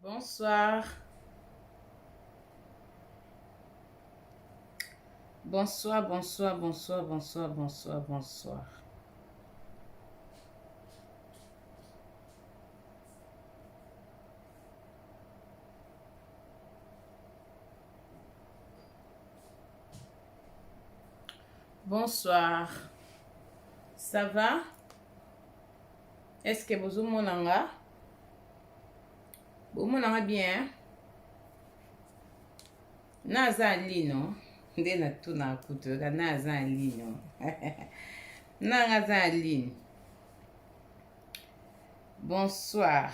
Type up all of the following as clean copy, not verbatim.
Bonsoir. Bonsoir, bonsoir, bonsoir, bonsoir, bonsoir, bonsoir. Bonsoir. Ça va? Est-ce que bozomona nga? Bomona nga bien? Naza en ligne nde natuna kutu kaka naza en ligne nanga aza en ligne. Bonsoir.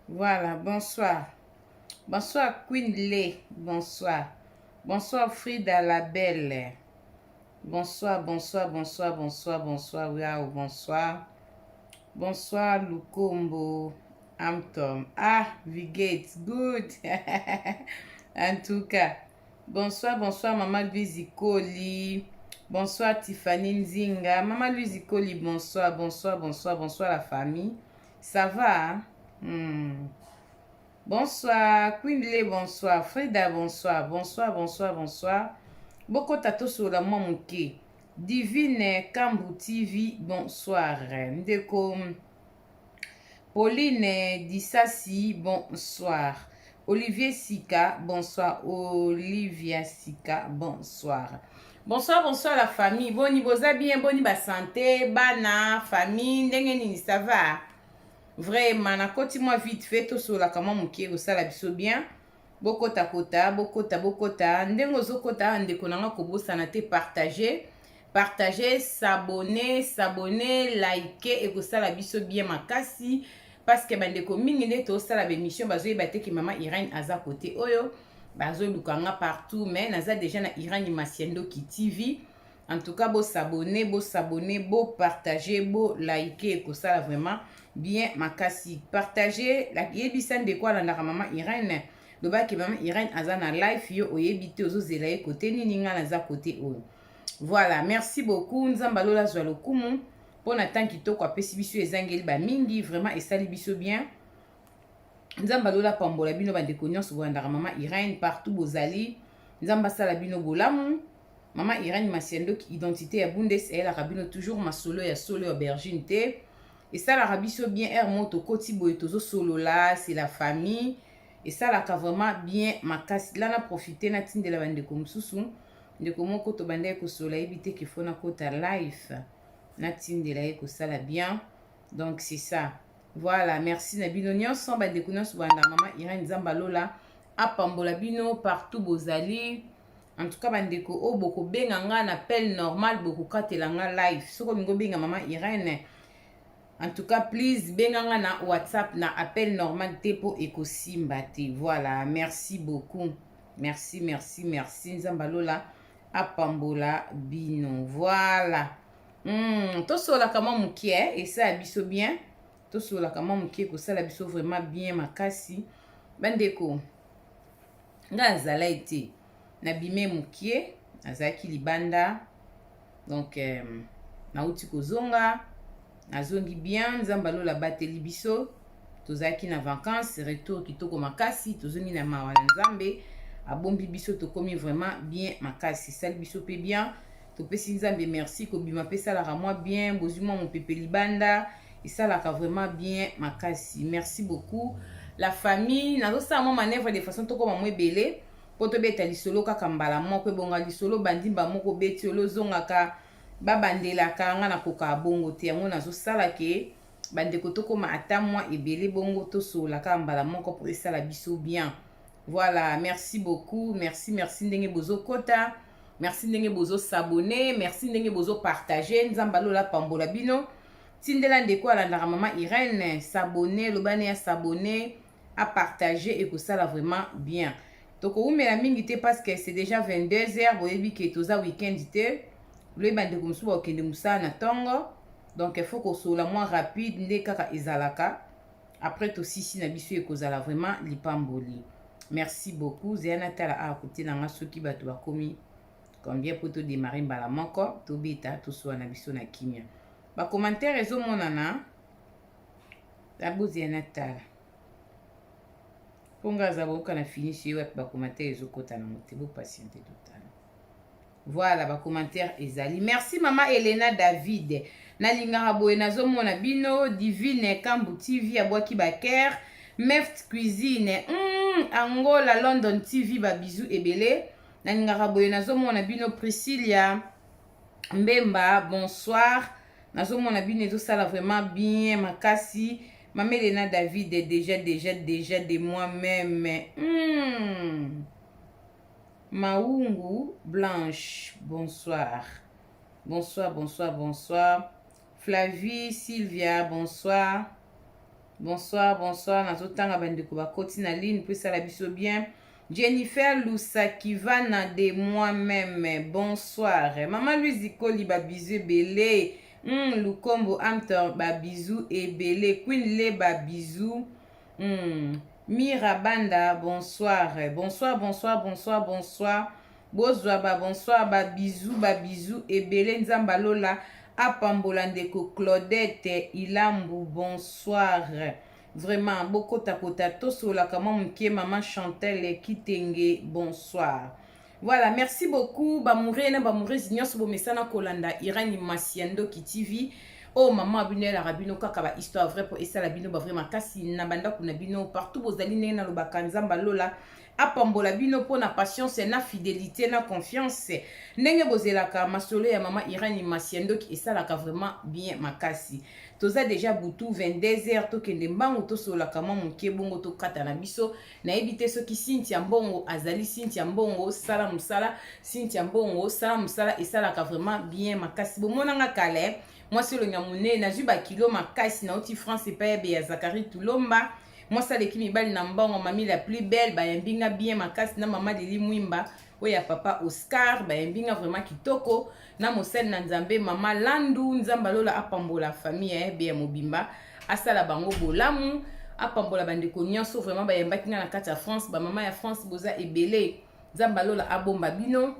Voilà, bonsoir. Bonsoir Queen Lé, bonsoir. Bonsoir Frida la belle. Bonsoir, bonsoir, bonsoir, bonsoir, bonsoir, wow, bonsoir. Bonsoir Lukombo, Amtom. Ah, Vigate, good. En tout cas, bonsoir, bonsoir Maman Louise Koli. Bonsoir Tiffany Nzinga. Maman Louise Koli, bonsoir, bonsoir, bonsoir, bonsoir la famille. Ça va? Hein? Bonsoir, Queen Lé, bonsoir. Frida, bonsoir. Bonsoir, bonsoir, bonsoir. Bokota tosolola mwa moke. Divine Kambu TV, bonsoir. Ndeko Pauline Disasi, bonsoir. Olivier Sika, bonsoir. Olivia Sika, bonsoir. Bonsoir, bonsoir la famille. Boni boza bien, boni ba santé, bana, famille, ndenge nini ça va? Vraiment, nakoti mwa vite fait tosololaka mwa moke kosala biso bien. Bokota kota, bokota bokota, ndenge ozokota ndeko na nga kobosana te partager, partager, s'abonner, s'abonner, liker ekosala biso bien makasi parce que bandeko mingi nde tosala ba émission bazoyeba te ke mama Irène aza kote oyo bazoluka nga partout mais naza déjà na Irène Masiandoki TV. En tout cas, bo s'abonner, bo s'abonner, bo partager, bo liker ekosala vraiment bien makasi. Partager, yebisa ndeko alandaka mama Irène, lobaki mama Irène aza na live yo oyebi te ozozela ye kote nini nga naza kote oyo. Voilà, merci beaucoup. Nzambe alola azwa lokumu mpona temps kitoko apesi biso ezangeli ba mingi, vraiment esali biso bien. Nzambe alola pambola bino bandeko nyonso bolandaka mama Irène partout bozali. Nzambe asala bino bolamu. Mama Irène Masiandoki identité ya Bundes eyelaka bino toujours masolo ya solo ya aubergine te. Esalaka biso bien heure moko tokoti boye tozosolola, c'est la famille. Esalaka vraiment bien makasi. Là na profiter natindela bandeko mosusu. Ndeko moko tobandaki kosolola yebi te qu'il faut nakota live. Natindela ye kosala bien. Donc c'est ça. Voilà, merci na bino nyonso bandeko nyonso banda mama Irène Nzambe alola apambola bino partout bozali. En tout cas bandeko oyo bokobenga nga na appel normal bokokatela nga live. Soki olingi obenga mama Irène, en tout cas please benga nga na WhatsApp na appel normal te po ekosimba te. Voilà, merci beaucoup. Merci, merci, merci. Nzambe alola apambola bino. Voilà. Tosolaka mwa moke esala biso bien. Tosolaka mwa moke kosala biso vraiment bien makasi. Bandeko, nga nazalaki te. Nabime moke, nazalaki libanda. Donc nauti kozonga, nazongi bien, Nzambe alola abateli biso. Tozalaki na vacances, retour kitoko makasi, tozongi na mawa na Nzambe, abombi biso tokomi vraiment bien makasi, esali biso pe bien. Topesi Nzambe merci, kobima pe esalaka mwa bien, bozwi mwa mopepe libanda, esalaka vraiment bien makasi. Merci beaucoup la famille. Nazosala mwa manœuvre de façon tokoma mwa ebele po tobeta lisolo kaka mbala moko, ebonga lisolo bandimba moko obeti olozongaka babandelaka nga nakoka bongo te. Yango nazosala ke bandeko tokoma ata mwa ebele bongo tosolola kaka mbala moko po esala biso bien. Voilà, merci beaucoup, merci, merci ndenge bozokota, merci ndenge bozo s'abonner, merci ndenge bozo partager. Nzambe alola pambola bino. Tindela ndeko alandaka mama Irène, s'abonner, lobane ya s'abonner, a partager ekosala vraiment bien. Tokowumela mingi te parce que c'est déjà 22h, boyebi ke toza week-end te. Loyebi bandeko mosusu bakokende mosala na ntongo. Donc il faut kosolola mwa rapide nde kaka ezalaka. Après tosisi na biso ekozala vraiment lipamboli. Merci beaucoup. Zela natala awa kote na nga soki bato bakomi combien mpo todémarrer mbala moko, tobeta toswana biso na kimia. Bacommentaire ezomonana, abozela natala mpo nga aza boyoka na finish ye wapi. Bacommentaire ezokota nango te, bopatienter, totala. Voilà, bacommentaire ezali. Merci mama Elena David, nalingaka boye, nazomona bino. Divine Kambu TV abwaki baker Meft Cuisine, Angola London TV, babisous ebele. Nalingaka boye, nazomona bino. Priscilia Mbemba, bonsoir. Nazomona bino, ezosala vraiment bien makasi. Mama Elena David, déjà, déjà, déjà de moi-même. Maungu Blanche, bonsoir. Bonsoir, bonsoir, bonsoir. Flavie Sylvia, bonsoir. Bonsoir, bonsoir. Nazotanga bandeko bakoti na ligne mpo esala biso bien. Jennifer Lusakivana de moi-même, bonsoir. Mama Louise Koli, babisous ebele. Lukombo Amter, babisous ebele. Queen Le, babisous. Mira Banda, bonsoir. Bonsoir, bonsoir, bonsoir, bonsoir. Bozwa ba bonsoir, babisous, babisous ebele. Nzambe alola apambola ndeko Claudette Ilambu, bonsoir. Vraiment, bokotakota, tosololaka mwa moke. Mama Chantel Kitenge, bonsoir. Voilà, merci beaucoup baamoureux na baamoureuse nyonso bomesana kolanda Irani Masiandoki TV oyo mama bino elaka bino kaka bahistoire vrai mpo esala bino bavrai makasi na bandako na bino partout bozali. Ndenge nalobaka, Nzambe alola apambola bino mpona patience na fidélité na confiance ndenge bozelaka masolo ya mama Irani Masiandoki, esalaka vraiment bien makasi. Toza déjà butu 22 heures, tokende mbangu, tosololaka mwa moke bongo tokata na biso. Nayebi te soki Cynthia Mbongo azali. Cynthia Mbongo, sala mosala. Cynthia Mbongo, sala mosala, esalaka vraiment bien makasi. Bomonanga kala mwasi elongi ya monene, nazwi bakilo makasi, nauti France epai yabe ya Zakari Tulomba, mwasi aleki mibali na mbongo, mami la plus belle. Bayambi nga bien makasi na mama Lili Mwimba oyo ya papa Oscar, bayambi nga vraiment kitoko na mosali na Nzambe mama Landu. Nzambe alola apambola famille ya ebe ya mobimba, asala bango bolamu, apambola bandeko nyonso vraiment bayambaki nga na kati ya France. Bamama ya France boza ebele, Nzambe alola abomba bino,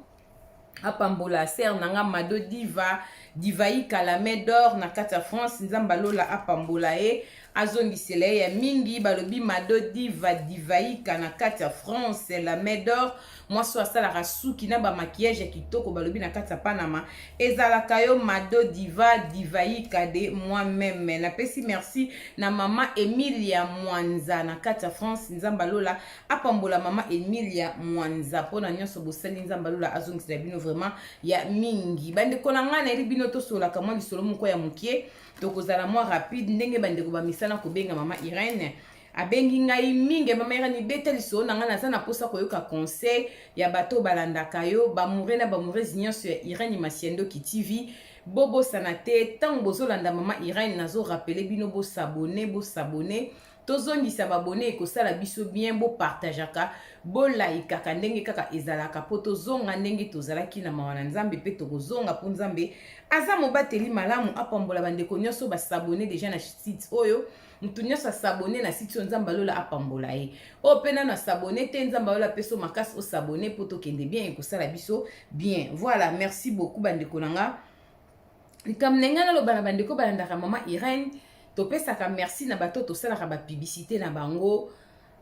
apambola sœur na nga Mado Diva, Divaika la main d'or na kati ya France. Nzambe alola apambola ye, azongisela ye ya mingi. Balobi Mado Diva, Divaika na kati ya France, la main d'or, mwasi oyo asalaka suki na bamaquillage ya kitoko, balobi na kati ya Panama ezalaka yo Mado Diva, Divaika de moi-même. Napesi merci na mama Emilia Mwanza na kati ya France. Nzambe alola apambola mama Emilia Mwanza mpona nyonso bosali. Nzambe alola azongisela bino vraiment ya mingi. Bandeko na ngai, nayebi bino, tosololaka mwa lisolo moko ya mokie, tokozala mwa rapide ndenge bandeko bamisana kobenga mama Irene. Abengi ngai mingi: "Mama Irene, beta lisolo na ngai, naza na mposa koyoka conseil ya bato balandaka yo." Baamoureux na baamoureuse nyonso ya Irene Masiandoki TV, bobosana te, ntango bozolanda mama Irene, nazorappeler bino bos'abonner, bos'abonner, tozongisa baabonnés, ekosala biso bien. Bopartageaka, bolikaka ndenge kaka ezalaka mpo tozonga ndenge tozalaki na mawa na Nzambe, mpe tokozonga mpo Nzambe aza mobateli malamu. Apambola bandeko nyonso bas'abonner déjà na site oyo. Motu nyonso as'abonner na site oyo, Nzambe alola apambola ye. Oyo mpe nano as'abonner te, Nzambe alola mpe so makasi os'abonner mpo tokende bien, ekosala biso bien. Voilà, merci beaucoup bandeko na nga. Likambo na ngai naloba na bandeko balandaka mama Irene, topesaka merci na bato tosalaka bapublicité na bango,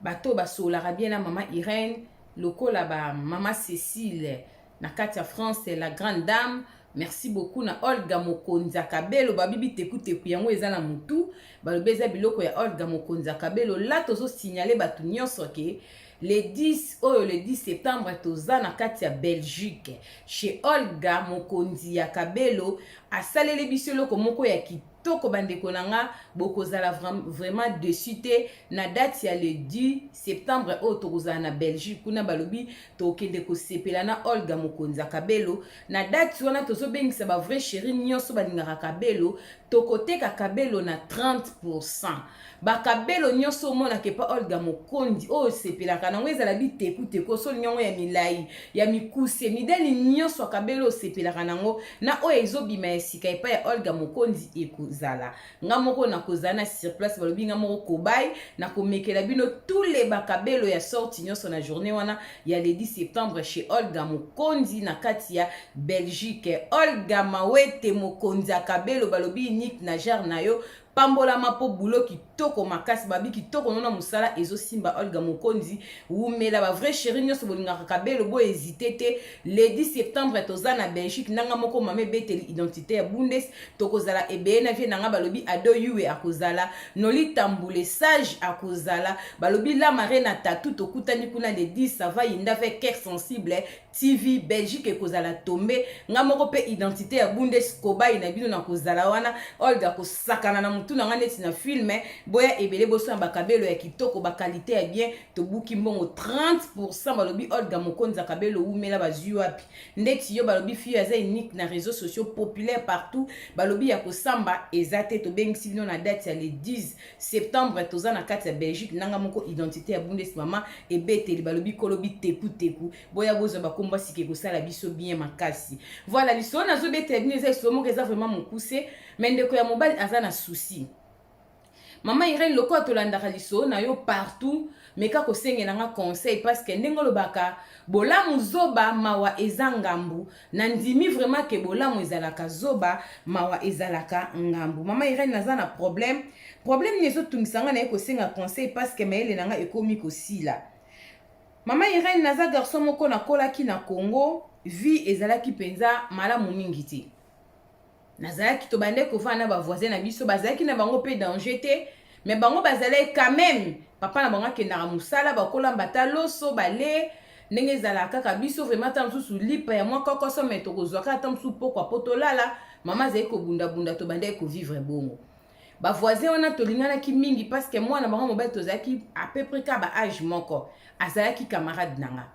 bato basololaka bien na mama Irene, lokola bamama Cécile na kati ya France, la grande dame. Merci beaucoup na Olga Mokonzi Akabelo. Babibi tekuteku yango eza na motu, balobi eza biloko ya Olga Mokonzi Akabelo. La tozosignaler bato nyonso ke le 10 oyo, le 10 septembre, toza na kati ya Belgique chez Olga Mokonzi ya Kabelo. Asaleli biso eloko moko ya kitoko. Bandeko na nga, bokozala vraiment dessus te. Na date ya le 10 septembre oyo, tokozala na Belgique kuna. Balobi tokende kosepela na Olga Mokonzi ya Kabelo. Na date wana, tozobengisa bavrai chéri nyonso balingaka kabelo. Tokoteka kabelo na 30. Bakabelo nyonso omonaka epa Olga Mokonzi oyo osepelaka nango, ezala bitekuteku, osoli yango ya milai, ya mikuse, midele nyonso ya kabelo osepelaka nango na oyo ezobima. ya sika epai ya Olga Mokonzi ekozala. Nga moko nakozala na sur place, balobi nga moko kobai nakomekela bino tous les bakabelo ya sorti nyonso na journée wana ya le 10 septembre chez Olga Mokonzi na kati ya Belgique. Olga Mawete Mokonzi ya kabelo, balobi unique na genre na yo, pambolama mpo bulo kitoko makasi, babi kitoko nona mosala ezosimba. Olga Mokonzi, wumela. Bavrai chéri nyonso bolingaka kabelo, bo hésite te, le 10 septembre toza na Belgique. Nanga moko mama ebeteli identité ya Bundes, tokozala ebeye na vie nanga. Balobi Ado Yue akozala, Noli Tambule Sage akozala, balobi la mare na tatu. Tokutani kuna le 10. Ça va yinda avec cœur sensible TV Belgique ekozala tombe. Nga moko mpe identité ya Bundes kobai na bino nakozala wana. Olga kosakana na motu na nga neti na film. Boya ebele, bosala bakabelo ya kitoko, baqualité ya bien, tobuki mbongo 30. Balobi Olga Mokonzi ya kabelo, wumela. Bazwi wapi ndeti yo? Balobi fille aza unique na réseaux sociaux, populaire partout, balobi ya kosamba eza te. Tobengisi bino na date ya le 10 septembre, toza na kati ya Belgique. Nanga moko identité ya Bundes, mama ebeteli, balobi kolobi tekuteku. Boya bozwa bakombo sika, ekosala biso bien makasi. Voilà, lisolo nazobetela bino eza lisolo moko eza vraiment mokuse, mais ndeko ya mobali aza na souci. Mama Irene, lokola tolandaka lisolo na yo partout, meka kosengela nga conseil, parce que ndenge olobaka bolamu zoba, mawa eza ngambu, nandimi vraiment ke bolamu ezalaka zoba, mawa ezalaka ngambu. Mama Irene, naza na problème. Problème nini ezotungisa nga? Naye kosenga conseil parce que mayele na nga ekomi kosila. Mama Irene, naza garçon moko, nakolaki na Congo, vie ezalaki mpenza malamu mingi te. Nazalaki, tobandaki kovanda na bavoisin na biso, bazalaki na bango mpe danger te, mais bango bazalaki quand même, papa na bango akendaka mosala, bakolamba ata loso bale ndenge ezalaka kaka. Biso vraiment, ata mosusu lipa ya mwa kokoso, mais tokozwaka ata mosusu pokwa po tolala. Mama azali kobundabunda, tobandaki kovivre bongo. Bavoisin wana tolinganaki mingi parce que mwana bango mobali, tozalaki à peu près ka ba âge moko, azalaki camarade na nga.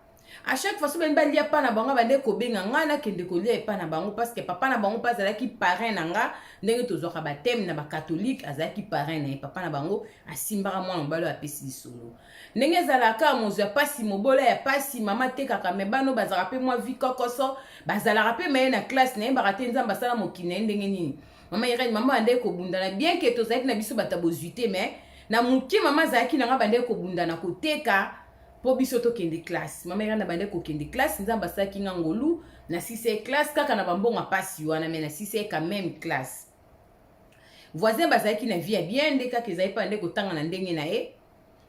À chaque fois so bani balia epa na bango, bande kobenga nga nakende kolia epa na bango, parce que papa na bango mpe azalaki parrain na nga. Ndenge tozwaka baptême na bacatholique, azalaki parrain na ye. Papa na bango asimbaka mwana mobali oyo apesi lisolo. Ndenge ezalaka, mozwi ya pasi, mobola ya pasi, mama atekaka, mais bano bazalaka mpe mwa vie kokoso, bazalaka mpe maye na classe. Nayebaka te Nzambe asala mokili na ye ndenge nini. Mama Irene, mama bandeki kobundana, bien ke tozalaki na biso bato bozwi te, mais na moke mama azalaki na nga, bandeki kobundana koteka mpo biso tokende classe. Mama Irene, bandeki kokende classe, Nzambe asalaki nga ngolu, nasisa ye classe kaka na bambongo mpasi wana, mais nasisa ye quand même classe. Voisin bazalaki na vie ya bien, nde kaka ezali mpa nde kotanga na ndenge na ye,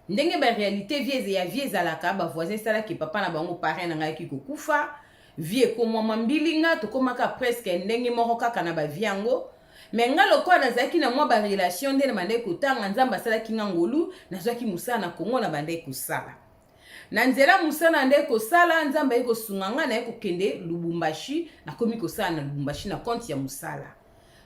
ndenge baréalité vie ya vie ezalaka. Bavoisin esalaki papa na bango parrain na ngai ayaki kokufa, vie ekomwama mbilinga, tokomaka presque ndenge moko kaka na bavie yango. Mais nga lokola nazalaki na mwa barelation, nde na bandaki kotanga, Nzambe asalaki nga ngolu, nazwaki mosala na Kongo. Na bandaki kosala na nzela mosala, nde kosala, Nzambe aye kosunga nga, naye kokende Lubumbashi. Nakomi kosala na Lubumbashi na compte ya mosala.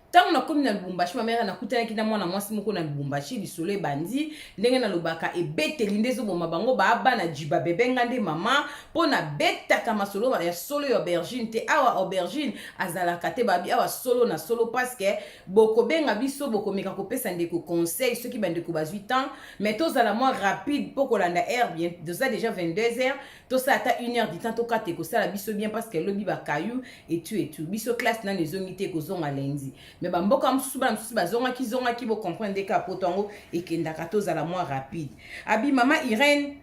Ntango nakomi na Lubumbashi, mamere, nakutanaki na mwana mwasi moko na Lubumbashi. Lisolo ebandi ndenge nalobaka, ebeteli nde ezoboma bango baaba jiba bebe. Nga nde mama mpo nabetaka masolo ya solo ya aubergine te. Awa aubergine azalaka te, babi awa solo na solo, parce que bokobenga biso, bokomeka kopesa ndeko conseil soki bandeko bazwi temps, mais tozala mwa rapide mpo kolanda heure bien. Toza déjà 22 heures, tosala ata une heure du temps, tokata, ekosala biso bien, parce que elobi bakayu etu etu. Biso classe nano ezongi te, ekozonga lundi, mais bamboka mosusu, bana mosusu bazongaki zongaki. Bocomprendre nde kaka poto yango ekendaka, tozala mwa rapide. Abi mama Irene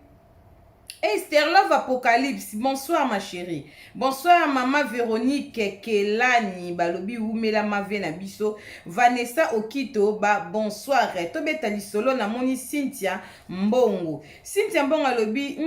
Esther Love Apocalypse, bonsoir ma chérie. Bonsoir maman Véronique Kelani, balobi umela mave na biso. Vanessa Okito, ba bonsoir. Tobeta lisolo, namoni Cynthia Mbongo. Cynthia Mbongo alobi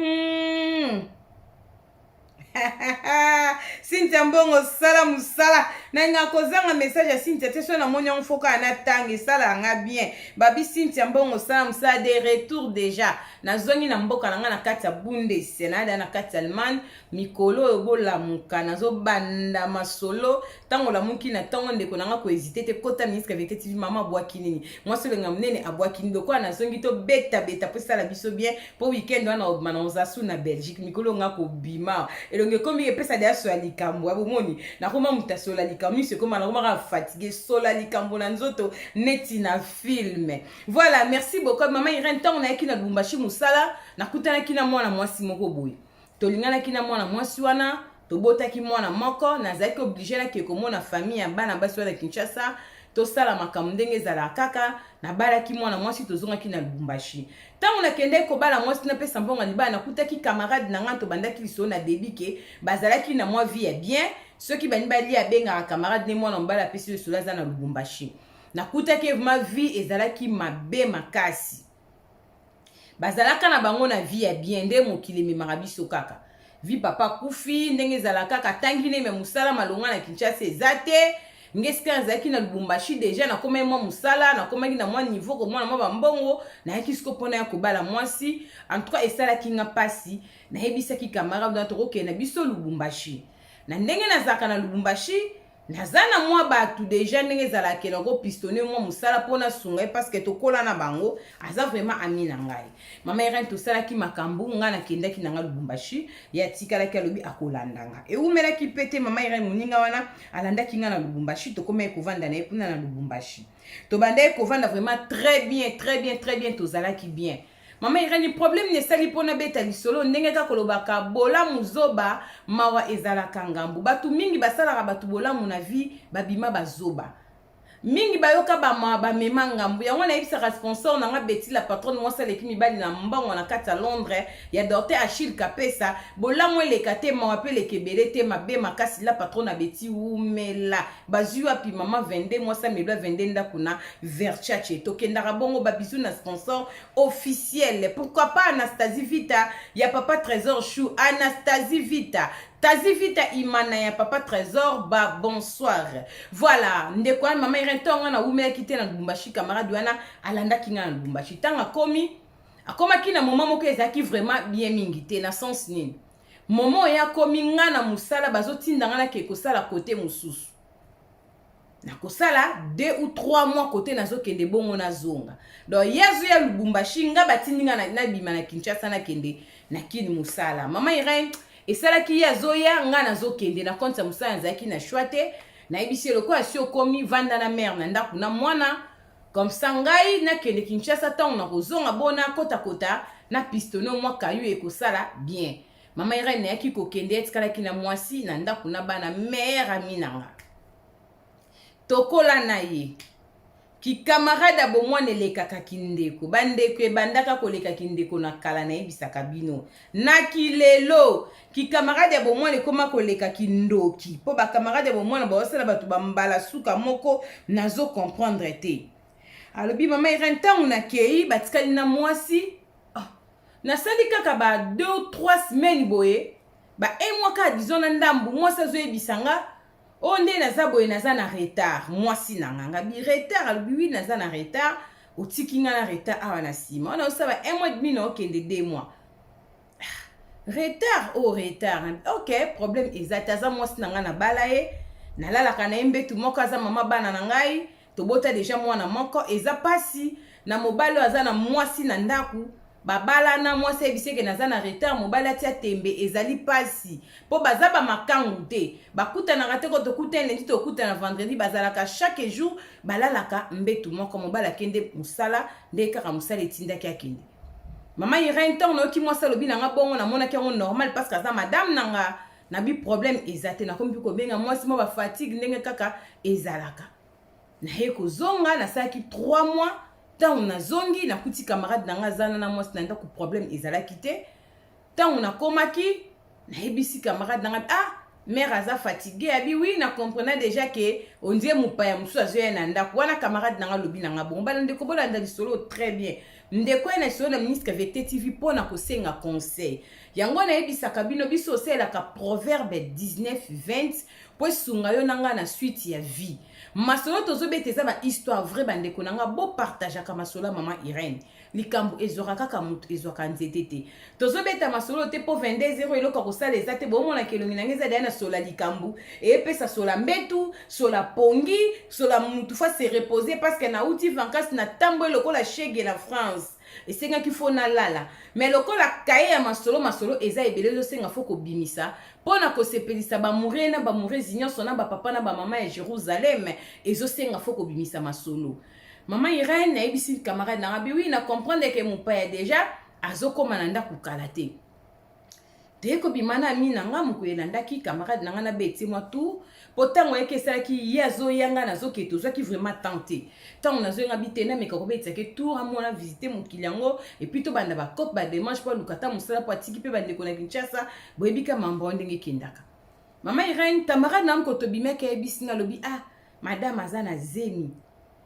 Cynthia Mbongo, sala mosala nalinga kozanga message ya Cynthia te. So namoni yango, foka na tanga, esalaka nga bien. Babi Cynthia Mbongo, sala mosala. De retour déjà, nazongi na mboka na nga na kati ya Bundes, nayada na kati ya Allemagne. Mikolo oyo bolamuka, nazobanda masolo. Ntango olamuki na ntongo, ndeko na nga, kohésite te, kota Ministre Vérité TV. Mama abwaki nini? Mwasi olenga monene abwaki nini? Lokola nazongi, tobetabeta mpo esala biso bien, mpo weekend wana obima na oza su na Belgique. Mikolo nga kobima, elongi ekomi epesa deya so ya likambo ya bomoni. Nakoma moto asola likambo miso ekoma, nakomaka fatigue, sola likambo na nzoto neti na film. Voilà, merci beaucoup mama Irene. Ntango nayaki na Lubumbashi mosala, nakutanaki na mwana mwasi moko boye, tolinganaki na mwana mwasi wana. Tobotaki mwana moko, nazalaki oblige nake komona famille ya bana basi wana Kinshasa, tosala makambo ndenge ezalaka kaka. Nabalaki mwana mwasi, tozongaki na Lubumbashi. Ntango nakendaki kobala mwasi, napesa mbongo ya libala, nakutaki camarade na ngai. Tobandaki lisolo na début ke bazalaki na mwa vie ya bien. Soki bani balia, abengaka camarade ne. Mwana mobali apesi lisolo, aza na Lubumbashi. Nakutaki vraiment vie ezalaki mabe makasi. Bazalaka na bango na vie ya bien nde mokili ememaka biso kaka vie. Papa akufi, ndenge ezala kaka, atangi neme mosala malonga na Kinshasa eza te. Nge esika nazalaki na Lubumbashi, déjà nakomaki mwa mosala, nakomaki na mwa niveau, komona mwa bambongo. Nayaki siko mpona ya kobala mwasi. En tout cas, esalaki nga mpasi. Nayebisaki camarade wana, tokokende na biso Lubumbashi. Na ndenge nazalaka na Lubumbashi, naza na mwa bato déjà, ndenge ezalaka, nakopistonner mwa mosala mpona sunga ye, parce que tokola na bango, aza vraiment ami na ngai. Mama Irene, tosalaki makambo, ngai nakendaki na ngai Lubumbashi, ye atikalaki, alobi akolanda nga. Ewumelaki mpe te, mama Irene, moninga wana alandaki ngai na Lubumbashi. Tokomaki kovanda na ye kuna na Lubumbashi. Tobandaki kovanda vraiment très bien, très bien, très bien. Tozalaki bien. Mama Irene, problème nesali mpona beta lisolo, ndenge kaka kolobaka bolamu zoba, mawa ezalaka ngambu. Bato mingi basalaka bato bolamu na vie, babima bazoba mingi, bayoka bama bamema ngambu. Yango nayebisaka sponsor na nga Beti la patronne, mwasi aleki mibali na mbongo na kati ya Londres, ya Dorte Achille Kapesa, bolamu eleka te, mawa mpe eleka ebele te, mabe makasi. La patronne Abeti wumela, bazwi wapi mama 22, mwasi amelwa 22 ndako na Verchache. Tokendaka bongo, babizu na sponsor officiel. Pourquoi pas Anastasie Vita ya papa Trésor Chou, Anastasie Vita, Tazi Vita Imana ya papa Trésor, ba bonsoir. Voilà, ndeko wana, mama Irene, ntongo nga nawumelaki te na Lubumbashi, camarade wana alandaki nga na Lubumbashi. Ntango akomi, akomaki na moment moko ezalaki vraiment bien mingi te. Na sens nini? Moment oyo akomi, nga na mosala, bazotinda nga nake kosala kote mosusu. Nakosala 2 ou 3 mois kote nazokende, bongo nazonga. Donc ye azoya Lubumbashi, nga batindi nga nabima na Kinshasa, nakende na Kini mosala. Mama Irene, esalaki ye azoya, nga nazokende na compte ya mosala. Nazalaki na choix te. Nayebisi ye, lokola si okomi, vanda na mare na ndako na mwana, comme ça ngai nakende Kinshasa. Ntango nakozonga, bona kotakota na pistonner mwa kayu, ekosala bien. Mama Irene, nayaki kokende, etikalaki na mwasi na ndako na bana. Meilleur ami na nga, tokola na ye, kikamarade ya bomwana elekaka kindeko. Bandeko ebandaka koleka kindeko na kala. Nayebisaka bino na kilelo, kikamarade ya bomwana ekóma koleka kindoki, mpo bakamarade ya bomwana baosala bato bambala suka moko, nazocomprendre te. Alobi, mama Irene, ntango nakei, batikali na mwasi. Oh, nasali kaka ba 2 3 semaine boye, ba un mois kaka, disons na ndambu. Mwasi azoyebisa nga oyo nde naza boye, naza na retard. Mwasi na nga, ngabi retard? Alobi oui, naza na retard, otiki nga na retard awa na nsima wana, osala un mois demi na okende 2 mois retard. Oyo oh, retard, ok, problème eza te. Aza mwasi na ngai, nabala ye, nalalaka na ye mbetu moko, aza mama bana na ngai, tobota déjà mwana moko. Eza mpasi na mobali oyo aza na mwasi na ndako, babalana, mwasi ayebisi eke naza na retard, mobali atia tembe. Ezali mpasi mpo baza bamakangu te, bakutanaka te. Ko tokutani lundi, tokutana vendredi, bazalaka chaque jour, balalaka mbetu moko. Mobali akende mosala, nde kaka mosala etindaki akende. Mama Irene, ntango nayoki mwasi alobi na nga bongo, namonaki yango normal, parce que aza madame na nga. Nabi problème eza te. Nakomi mpe kobenga mwasi, mwa bafatigue, ndenge kaka ezalaka. Naye kozonga, nasalaki 3 mois. Ntango nazongi, nakuti camarade na nga aza na mwasi na ndako, problème ezalaki te. Ntango nakomaki, nayebisi camarade na nga: "Ah, mare aza fatigue." Abi oui, na comprena déjà ke ondie mopaya mosusu azoya na ndako wana. Camarade na nga alobi na nga bongo. Bana ndeko, bolanda lisolo très bien. Ndeko ye na lisolo na ministre VT TV mpo na kosenga conseil. Yango nayebisaka bino, biso osalelaka Proverbe 19 20 mpo esunga yo na ngai na suite ya vie. Masolo tozobeta eza bahistoire vrai. Bandeko na nga, bopartageaka masolo ya mama Irene. Likambo ezwaka kaka moto, ezwaka nzete te. Tozobeta masolo te mpo 22 0 eloko ya kosala eza te. Bomonaka elongi na ngai eza deya na sola. Likambo eyepesa sola mbetu, sola pongi, sola mutu fa se reposer, parce que nauti vacances na ntambo lokola shege na France. Esengaki faut nalala, mais lokola kaye ya masolo, masolo eza ebele, ezosenga faut kobimisa mpo na kosepelisa bamoure na bamourezi nyonso, na bapapa na bamama ya Jérusalem. Ezosenga faut kobimisa masolo. Mama Irene, nayebisi camarade na nga bi oui, na comprendre ke mopaya déjà azokóma na ndako kala te. Toye kobima na ami na nga mokolo elandaki, camarade na nga na beti mwa tour, mpo ntango ayaki esalaki ye azoya nga nazokende, tozwaki vraiment temps te. Ntango nazoyenga bi te, nameka kobetisaki tour, amona visite mokili yango, et puis tobanda bacope badémarche mpo aluka ata mosala, mpo atiki mpe bandeko na Kinshasa. Boyebi ka mambo yango ndenge ekendaka. Mama Irene, camarade na moko tobimaki, ayebisi nga, alobi: "Ah, madame aza na zemi,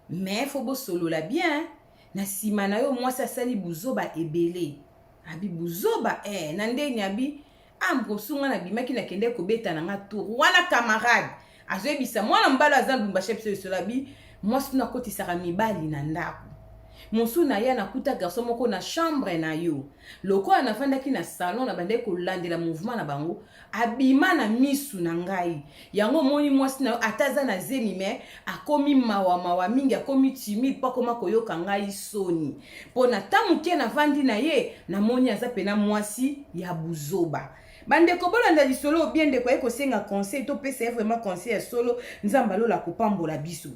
mais faut bosolola bien na nsima na yo. Mwasi asali buzoba ebele." Abi: "Buzoba na ndeni?" Abi: "Ah, mokosu nga nabimaki, nakende kobeta na nga tour wana." Camarade azoyebisa mwana mobali aza Lubumbashi biso lisolo. Abi: "Mwasi tuna akotisaka mibali na ndako mosu na ye. Nakuta garçon moko na chambre na yo. Lokola nafandaki na salon, na bandaki kolandela mouvement na bango, abima na misu na ngai. Yango omoni mwasi na yo, ata aza na zemi, mais akomi mawa mawa mingi, akomi timide, mpo akoma koyoka ngai soni, mpo na ta moke navandi na ye, namoni aza pena mwasi ya buzoba." Bandeko, bolanda lisolo bien. Ndeko aye kosenga conseil, topesa ye vraiment conseil ya solo. Nzambe alola kopambola biso.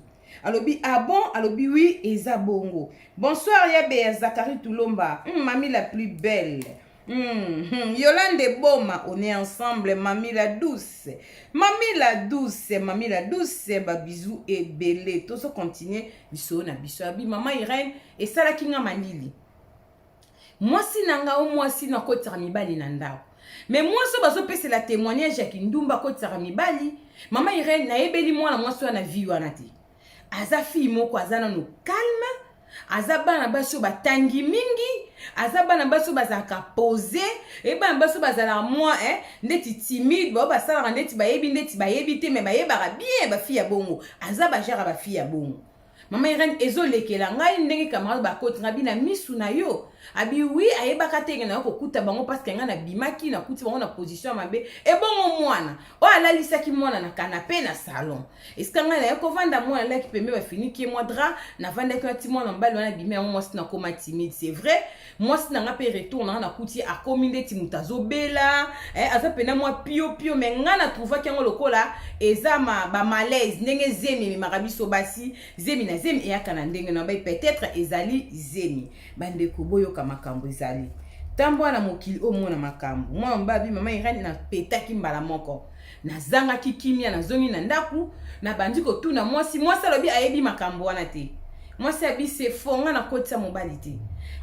Alobi: "Ah bon?" Alobi: "Oui, eza bongo." Bonsoir yabe ya Zakari Tulomba, mami la plus belle. Yolande Boma, on est ensemble, mami la douce, mami la douce, mami la douce, babisous ebele. Tozo continuer lisolo na biso. Abi: "Mama Irene, esalaki nga malili. Mwasi na nga o mwasi nakotisaka mibali na ndako, mais mwasi oyo bazopesela témoignage ya kindumba, akotisaka mibali. Mama Irene, nayebeli mwana mwasi wana vie wana te. Aza fille moko aza nano calme, aza bana basi oyo batangi mingi, aza bana basi oyo bazalaka posé, e bana basi oyo bazalaka mwa ndeti timide, bao basalaka ndeti bayebi, ndeti bayebi te, mais bayebaka bien. Bafille ya bongo, aza bagenre ya bafille ya bongo. Mama Irene, ezolekela ngai ndenge camarade bakoti nga bi na misu na yo." Abi: "Oui, ayebaka tenge na yo kokuta bango, parce que ngai nabimaki, nakuti bango na position ya mabe. Ebongo mwana oyo alalisaki mwana na canapé na salon, esika ngai naye kovanda, mwana alaki pembe, bafiniki ye mwa drap, navandaki nati mwana mobali wana abimi yango. Mwasi nakoma timide, c'est vrai. Mwasi na nga mpe, retour na nga, nakuti ye akomi ndeti moto azobela, aza pena mwa pio pio, mais ngai natrouvaki yango lokola eza bamalaise, ndenge zemi ememaka biso basi. Zemi na zemi eyaka na ndenge na bai, peut-être ezali zemi." Bandeko, boyoka makambo ezali ntambo wana mokili oyo, mona makambo. Mwana mobali abi: "Mama Irani, napetaki mbala moko, nazangaki kimia. Nazongi na ndako, nabandi kotuna mwasi. Mwasi alobi ayebi makambo wana te. Mwasi abi: 'C'est faux, nga nakotisa mobali te.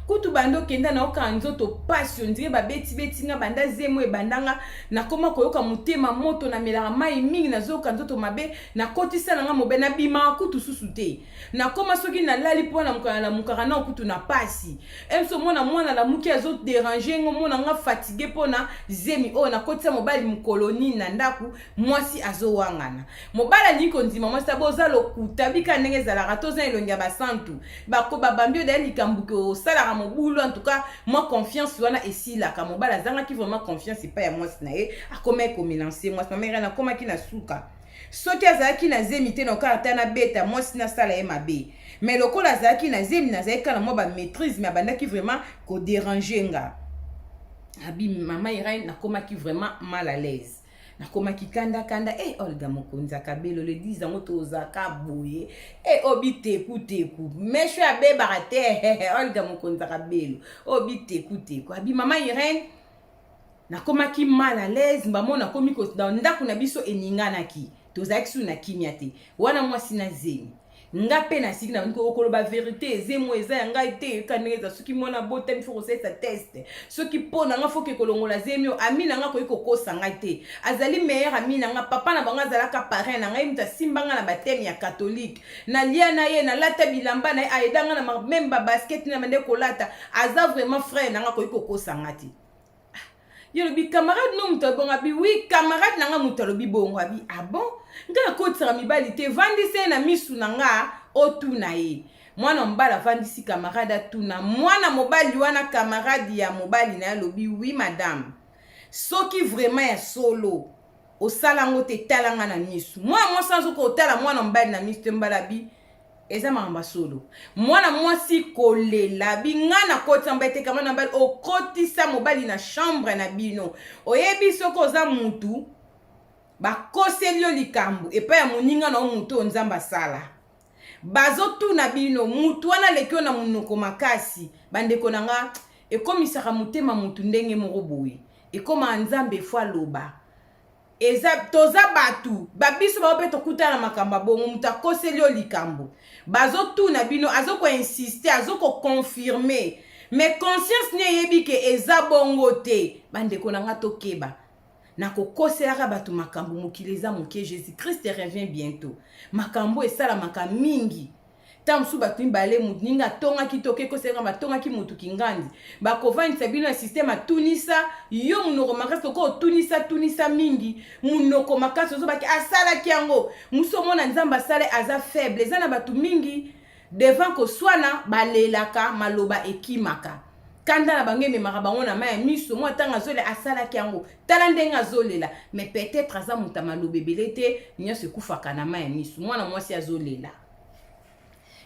Kutu banda okenda, nayoka nzoto pasi, on dirait babetibeti nga. Banda zemo ebandanga, nakoma koyoka motema moto, namelaka mai mingi, nazoyoka nzoto mabe. Nakotisa na nga mobali, nabimaka kutu susu te. Nakoma soki nalali mpo na mokala, namukaka nao kutu na pasi. Emso mona mwana lamuki, azodéranger ngo, mona nga fatigue mpona zemi oyo. Nakotisa mobali mokolo nini na ndako?" Mwasi azowangana, mobali alingi kondima. Mwasi abo: "Oza lokuta, bika ndenge ezalaka, toza elongi ya basantu, bako babambi oyo daya likambo osalaka mobulu." En tout cas, mwa confiance wana esilaka. Mobali azangaki vraiment confiance epai ya mwasi na ye, akomaki komenacer mwasi. "Mama Irene, akomaki na suka. Soki azalaki na zemi te, naokaka ata nabeta mwasi, nasala ye mabe, mais lokola azalaki na zemi, nazalaki kaka na mwa bamaîtrise, mais abandaki vraiment kodéranger nga." Abi: "Mama Irene, nakomaki vraiment mal à l'aise, nakomaki kandakanda." E Olga Mokonzi akabelo le 10 yango tozaka boye. E oyo bitekuteku mesho abebaka te. Olga Mokonzi akabelo oyo bitekuteku. Abi: "Mama Irene, nakomaki mal à l'aise. Mbamo nakomi na ndako na biso, eninganaki, tozalaki su na kimia te. Wana mwasi na zemi, nga mpe nasiki na okoloba vérité, ezemo eza ya ngai te. Eka ndenge eza, soki mwana botami, faut kosalisa test. Soki mpo na nga, faut que kolongola zemi oyo. Ami na nga koki kokosa ngai te, azali meilleur ami na nga. Papa na bango azalaka parrain na ngai, moto asimba nga na baptême ya catholique, nalia na ye, nalata bilamba na ye, aida nga na même babasket na bande kolata. Aza vraiment frère na nga, koki kokosa nga te." Ye alobi: "Camarade no moto abongo?" Abi: "Oui, camarade na nga moto alobi bongo." Abi: "Ah bon? Nga nakotisaka mibali te. Vandisa ye na misu na nga, otuna ye." Mwana mobali avandisi camarade, atuna mwana mobali wana. Camarade ya mobali na ye alobi: "Oui madame, soki vraiment ya solo osala yango te, tala nga na misu." Mwana mwasi azoka otala mwana mobali na misu te. Mobali abi: "Eza makambo ya solo." Mwana mwasi kolela bi: "Nga nakotisa mobali te." Kama na mobali okotisa mobali na chambre na bino, oyebi soki oza mutu bakoseli yo likambo epai ya moninga na yo, mutu oyo Nzambe asala, bazotuna bino, mutu wana aleki yo na monoko makasi. Bandeko na nga, ekomisaka motema mutu ndenge moko boye. Ekoma Nzambe fo aloba. Eza toza batu ba biso bango mpe tokutana na makambo ya bongo. Moto akoseli yo likambo, bazotuna bino, azokoinsiste, azokoconfirme, mais conscience ne eyebi ke eza bongo te. Bandeko na nga, tokeba na kokoselaka bato makambo. Mokili eza moke, Jésus Christ revient bientôt. Makambo esalamaka mingi. Ntango mosusu bato mibale, motu ninga atongaki to okekoselaka, batongaki motu kingandi, bakovandisa bino na systeme, atunisa yo monoko makasi, lokola otunisa tunisa mingi monoko makasi, ozobaki asalaki yango. Mosu omona Nzambe asala, aza faible. Eza na bato mingi devant koswana, balelaka, maloba ekimaka, kanda na bango ememaka bango na mai ya miso. Mwa ntango azolela, asalaki yango, tala ndenge azolela, mais peut-être aza moto ya maloba ebele te, nyonso ekufaka na mai ya miso. Mwana mwasi azolela,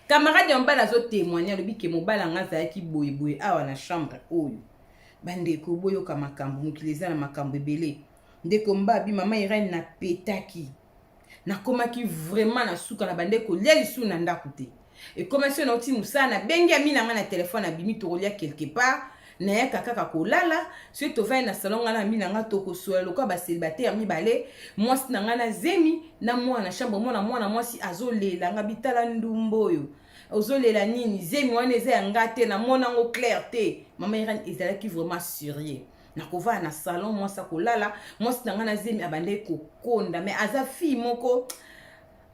camarade ya mobali azotémoigne, alobi ke mobali yanga azalaki boyeboye awa na chambre oyo. Bandeko, boyoka makambo, mokili eza na makambo ebele. Ndeko mbabi, mama Irene, napetaki, nakomaki vraiment na suka na bande kolia lisusu na ndako te. Ekomasi oyo nauti mosala, nabengi ami na ngai na telefone, abimi, tokolia quelque part. Nayaka kaka kolala. Soki tovandi na salon, ngai na ami na ngai tokosola lokola bacélibataire mibale. Mwasi na ngai na zemi na mwana na chambre, mwana mwana mwasi azolela. Nga bitala ndumba oyo ozolela nini? Zemi wana eza ya nga te, namona yango clair te. Mama Irene, ezalaki vraiment sérieux. Nakovanda na salon, mwasi akolala, mwasi na ngai na zemi abandaki kokonda, mais aza fille moko,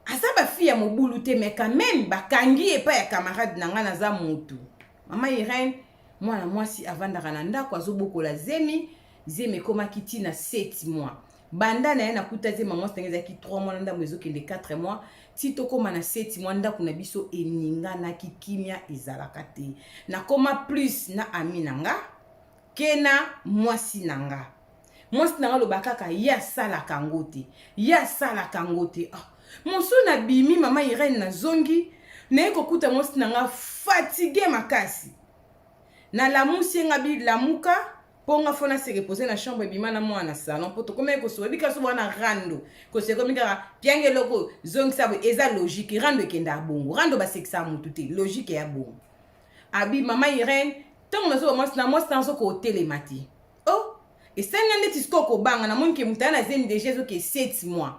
aza bafille ya mobulu te, mais quand même bakangi epai ya camarade na ngai. Naza motu, mama Irene, mwana mwasi avandaka na ndako, azobokola zemi. Zemi ekomaki ntina 7 mois. Banda na ye nakuta zemi, mwasi ndenge ezalaki 3 mois na ndambo, ezokende 4 mois, ti tokóma na 7 mois, ndako na biso eninganaki, kimia ezalaka te. Nakóma plus na ami na nga ke na mwasi na nga. Mwasi na nga aloba kaka ye asalaka yango te, ye asalaka yango te. Oh. Mosu nabimi, mama Irene, nazongi, naye kokuta mwasi na nga fatigue makasi. Nalamusi ye, nga bilamuka, mpo nga fo nase repose na chambre. Ebima na mwana na salon, mpo tokomaki kosola bika so wana rando koso ekomi kaka piange eloko, zongisa boye. Eza logique, rando ekendaka bongo, rando basekisaka motu te, logique ya bongo. Abi, mama Irene, ntango nazoba mwasi na mwasi nazoka otelema te. Oh, esalinga ndeti sikoyo kobanga. Namoni ke moto aya na zemi déjà ezoke 7 mois.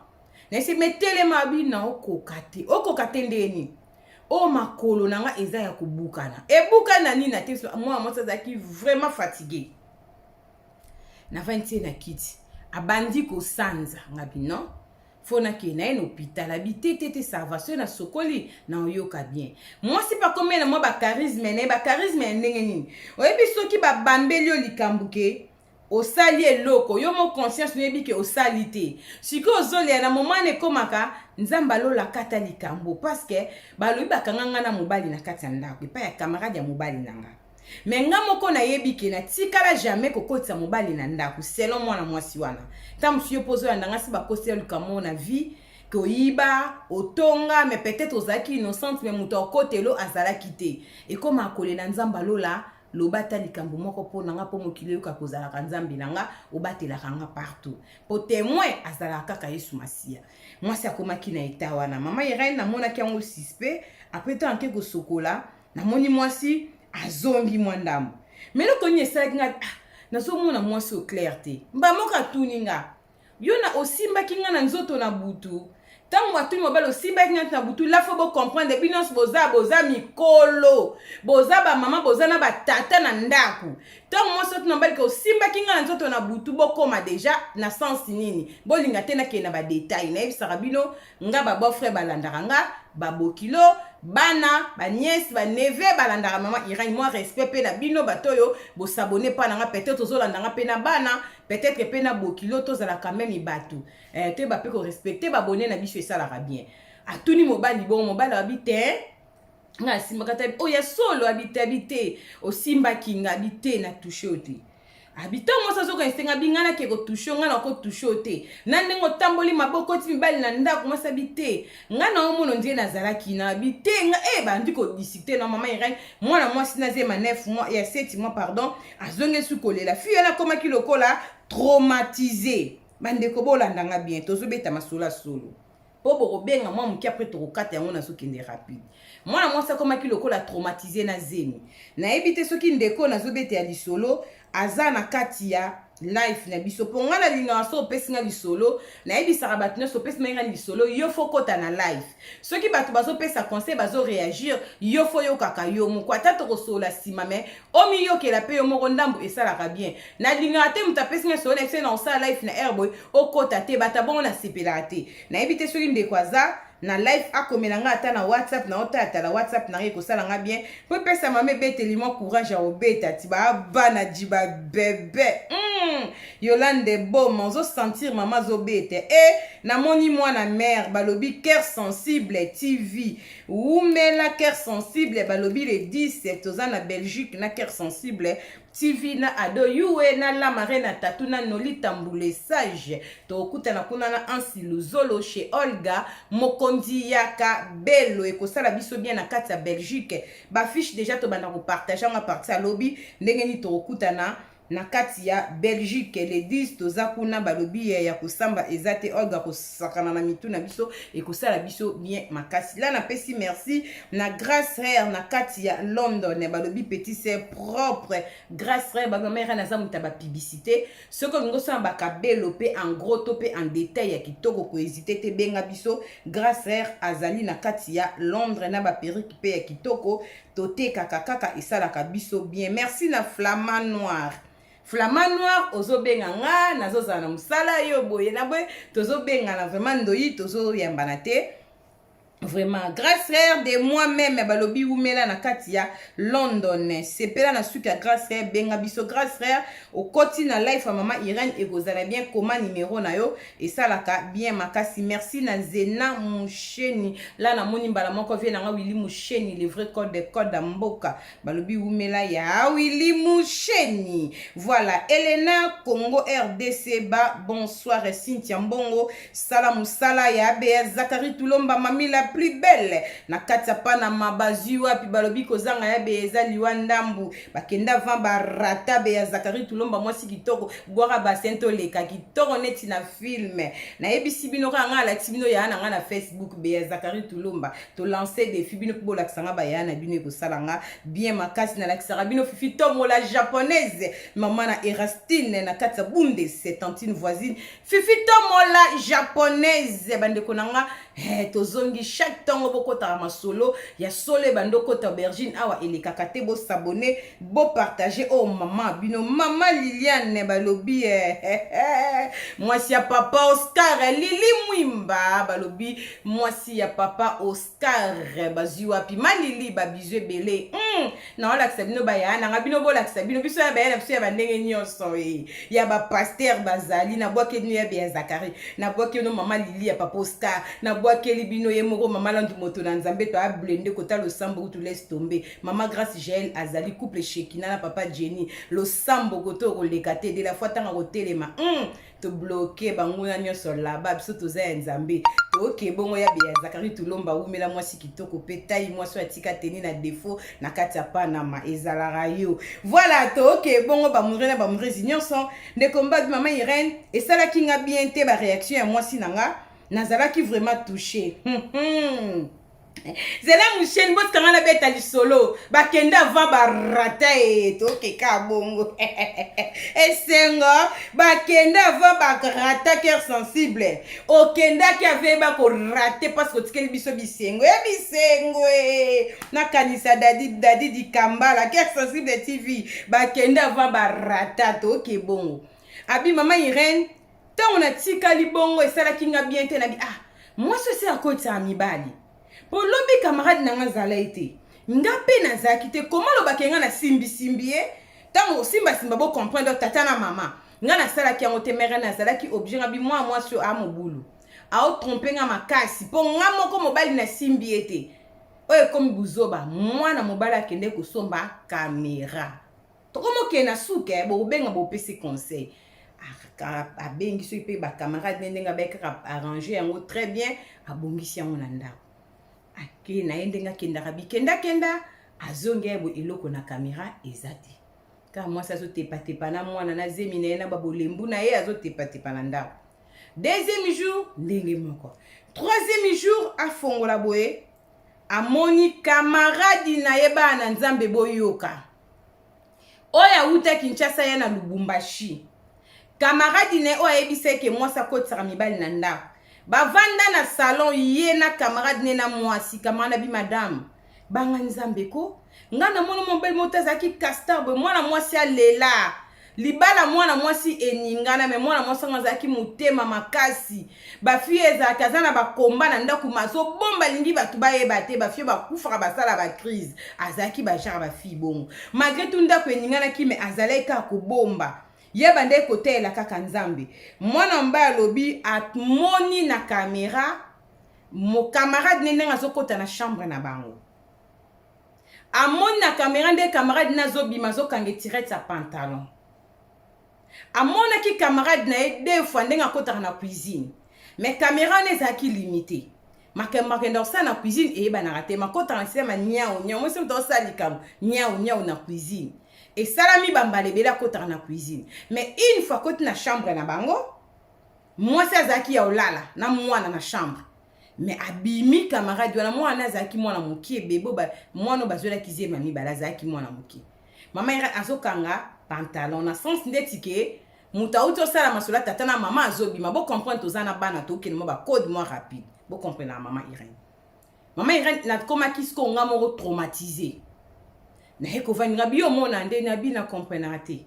Nayesi me telema. Abi na okoka te, okoka te ndeni oyo makolo na nga eza ya kobukana, ebukani na nini na te. Mwana mwasi azalaki vraiment fatigué. Navandi tie na kiti, abandi kosanza. Ngabi non, fo nakende na ye na hôpital. Abi te te te, ça va, soki nasokoli na oyoka bien. Mwasi mpe akomi na mwa bacharisme na ye. Bacharisme ya ndenge nini? Oyebi, soki babambeli yo likambo ke osali eloko, yo mo conscience noyebi ke osali te, sikoyo ozolela na moment wana, ekomaka Nzambe alola kata likambo, parce que balobi bakanga nga na mobali na kati ya ndako epai ya camarade ya mobali na nga. Mais nga moko nayebi ke natikala jamais kokotisa mobali na ndako, selon mwana mwasi wana. Ntango mosusu yo mpo ozoyanda nga, si bakosela likambo na vie ke oyiba, otonga, mais peut-être ozalaki innocente, mais moto akotelo azalaki te. Ekoma kolela, Nzambe alola, loba ata likambo moko mpo na nga, mpo mokili oyoka kozalaka Nzambe na nga, obatelaka nga partout, mpo témoin azalaka kaka Yesu Masiya. Mwasi akomaki na eta wana, mama Irene, namonaki yango suspect. Après ntango ake kosokola, namoni mwasi azongi mwa ndambo. Mais eloko nini esalaki nga? Ah, nazomona mwasi oyo clair te. Mba moko atuni nga: yo na osimbaki nga na nzoto na butu? Ntango atuni mobali osimbaki nga na butu, la fo bocomprendre, bino nyonso boza mikolo, boza bamama, boza na batata na ndako. Ntango mwasi otuna mobali ke osimbaki nga na nzoto na butu, bokóma déjà na sens nini? Bolinga te nakende na badetail. Nayebisaka bino, nga babeau-frère balandaka nga, babokilo, bana, banièce, baneveu balandaka mama Irene. Mwa respect mpe na bino bato oyo bosabone mpa na nga, peut-être ozolanda nga mpe na bana, peut-être mpe na bokilo, tozalaka meme bato toyeba mpe korespecte babone na biso, esalaka bien. Atuni mobali bongo, mobali abi te, nga asimbaka te. Oyo ya solo, abi te, abi te, osimbaki nga? Abi te, na touche yo te. Abi ntango mwasi azokanisa nga, abi nga nake kotouche yo, nga na kotouche yo te na ndenge otamboli maboko ti mibali na ndako. Mwasi abi te, nga na omona ndie nazalaki na. Abi te, nga e bandi kodiscute na mama Irene. Mwana mwasi na zema 9 mois ya 7 mois, pardon, azongesi kolela. Fille wana akomaki lokola traumatisé. Bandeko, bolandanga bien, tozobeta masolo ya solo mpo bokobenga mwa moke, après tokokata yango, nazokende rapide. Mwana mwasi akomaki lokola traumatisé na zemi. Nayebi te soki ndeko nazobeta ya lisolo aza na kati ya life na biso, mpo ngai nalingaka so opesi nga lisolo, nayebisaka bato nyonso, opesi nga lisolo, yo faut kota na live. Soki bato bazopesa conseil, bazoréagir, yo faut yokaka yo moko. Ata tokosolola nsima, mais omiyokela mpe yo moko ndambo, esalaka bien. Nalingaka te moto apesi nga solo na biso na osala live na aire boye, okota te. Bato bongo nasepelaka te. Nayebi te soki ndeko aza na live, akomela nga ata na WhatsApp na otalatala WhatsApp na ngai, ekosala nga bien mpo epesa mama ebeteli mwa courage ya kobeta ti baabana ji babebe. Yolande Boma, ozosentir mama azobeta e. Namoni mwana mare, balobi Cœur Sensible TV, wumela. Cœur Sensible, balobi le 10 toza na Belgique na Cœur Sensible TV na Ado Yue na Lamare na Tatu na Noli Tambule Sage. Tokutana kuna na Ansi Luzolo chez Olga Mokonzi ya Kabelo, ekosala biso bien na kati ya Belgique. Bafiche déjà tobanda kopartage yango parti alobi ndenge nini tokokutana na kati ya Belgique le 10. Toza kuna, balobi ya kosamba eza te. Olga kosakana na mitu na biso, ekosala biso bien makasi. La napesi merci na Grace Rare na kati ya London, balobi petit c'est propre. Grace Rare, bamamere naza moto ya bapublicité. Soki olingi osala bakabelo mpe en gros to mpe en détail ya kitoko, kohésite te, benga biso. Grace Rare azali na kati ya Londres na baperruque mpe ya kitoko totekaka kaka, esalaka biso bien. Merci na Flama Noir. Flama Noir, ozobenga nga, nazozala na mosala yo boye na boye, tozobengana vraiment ndoi, tozoyambana te vraiment. Grâce Rare de moi-même, balobi wumela na kati ya London. Sepela na suki ya Grâce Rare, benga biso. Grâce Rare, okoti na live ya mama Irene, ekozala bien. Koma nimero na yo, esalaka bien makasi. Merci na Zena Musheni. La namoni mbala moko vie nanga Willi Musheni, le vrai code de code ya mboka, balobi wumela ya Willi Musheni. Voilà, Elena Congo RDC ba bonsoir. Cynthia Mbongo, sala mosala ya Bea Zakari Tulomba, mami la plus belle na kati ya Panama. Bazwi wapi? Balobi kozanga ya Bea eza liwa ndambu. Bakenda avant barata Bea Zakari Tulomba, mwasi kitoko, bwaka basin, toleka kitoko neti na film. Nayebisi bino kaka, ngai alakisi bino yaya na ngai na Facebook, Bea Zakari Tulomba. Tolance défi, bino mpo bolakisa nga bayaya na bino, ekosala nga bien makasi. Nalakisaka bino Fifi Tomola Japonaise, mama na Erastine na kati ya Bundes, tantine voisine. Fifi Tomola Japonaise, bandeko na nga, tozongi chaque ntongo. Bokotaka masolo ya solo, ebandi okota aubergine awa, elekaka te. Bosabone, bopartage. Oyo mama bino, mama Liliane, balobi mwasi ya papa Oscar. Lili Mwimba, balobi mwasi ya papa Oscar. Bazwi wapi malili? Babizwi ebele. Naolakisa bino bayaya nanga, bino bolakisa bino biso ya baya na biso ya bandenge nyonso e ya bapaster bazali. Nabwakeli bino ya Beya Zakari, nabwakeli bino mama Lili ya papa Oscar, nabwakeli bino ye moko mama Landu, moto na Nzambe. To ablende kota losambo kutu, laisse tomber. Mama Grâce Jael azali couple Shekina na papa Jenny, losambo koto koleka te de la fois ntango kotelema. Tobloke banguna nyonso laba, biso toza ya Nzambe. Toke bongo ya Beya Zakari Tulomba, wumela mwasi kitoko mpe tai, mwasi oyo atika teni na defo na kati ya Panama, ezalaka yo. Voilà, toke bongo bamoure na bamourezi nyonso. Ndeko Mbabi, mama Irene, esalaki nga bien te baréaction ya mwasi na nga, nazalaki vraiment touché. Zela Musheni, botikanga nabeta lisolo. Bakende avant barata e, tokeka bongo esengo. Bakende avant barata. Cœur Sensible, okendaki ave bakorate parce que otikeli biso bisengo ya bisengo e. Nakanisa Dadi, Dadi Dikambala. Cœur Sensible TV, bakende avant barata. Toke bongo abi mama Irene, ntango natikali bongo esalaki nga bien te. Nabi ah, mwasi osi akotisaka mibali mpo lobi camarade na nga azala ye te, nga mpe nazalaki te. Koma alobaki nga nasimbisimbi ye ntango osimbasimba, bocomprendre tata na mama. Nga nasalaki yango te, mere nazalaki obligé. Nga bi mwa mwasi oyo amobulu aotrompe nga makasi mpo nga moko mobali nasimbi ye te. Oyo ekomi buzoba. Mwana mobali akende kosomba kamera, tokomokende na suka, bokobenga, bopesi conseil. Abengi soki mpe bacamarade ne, ndenge abai kaka arrange yango très bien, abongisi yango na ndako, ake na ye ndenge akendaka bikendakenda, azongi ye boye, eloko na kamera eza te. Kaka mwasi azotepatepa na mwana na zemi na ye na babolembu na ye, azotepatepa na ndako. Deuxième jour ndenge moko, troisième jour afongola boye, amoni camarade na ye. Bana na Nzambe, boyoka, oyo awuta Kinshasa ya na Lubumbashi. Camarade na ye oyo ayebisa ye ke mwasi akotisaka mibali na ndako. Bavanda na salon ye na camarade ne na mwasi. Camarade abi madame, banga Nzambe ko. Nga namona mobali moko te azalaki castar boye, mwana mwasi alela. Libala mwana mwasi eningana mais mwana mwasi yango azalaki motema makasi. Ba fille ezalaki aza na ba combat na ndako mais azobomba alingi bato bayeba te. Ba fille bakufaka basala ba crise. Azalaki ba genre ba fille bongo. Malgré tout ndako eninganaki mais azalaki kaka kobomba. Ye abandaki kotalela kaka Nzambe. Mwana mobali alobi amoni na camera mo camarade ne ndenge azokota na chambre na bango. Amoni na camera nde camarade ne azobima azokanga etirette ya pantalon. Amonaki camarade na ye deux fois ndenge akotaka na cuisine. Mais camera wana ezalaki limite. Makambo akenda kosala na cuisine eyebanaka te. Makotaka na sema niau niau. Mwasi moto osala likambo niau niau na cuisine. Esalami bambala ebele akotaka na cuisine. Mais une fois akoti na chambre na bango, mwasi azalaki ya olala na mwana na chambre. Mais abimi camarade wana, mwana azalaki mwana mokie, bebe mwana oyo bazwelaki zema mibale azalaki mwana mokie. Mama Irène azokanga pantalon na sens ndeti ke moto auti osala masolo ya tata na mama azobima. Bo comprendre, toza na bana, tokende mwa ba code mwa rapide. Bo comprendre na mama Irène. Mama Irène nakomaki sikoyo nga moko traumatisé. Naye kovandi nga biyo mona nde na bi na comprenaka te.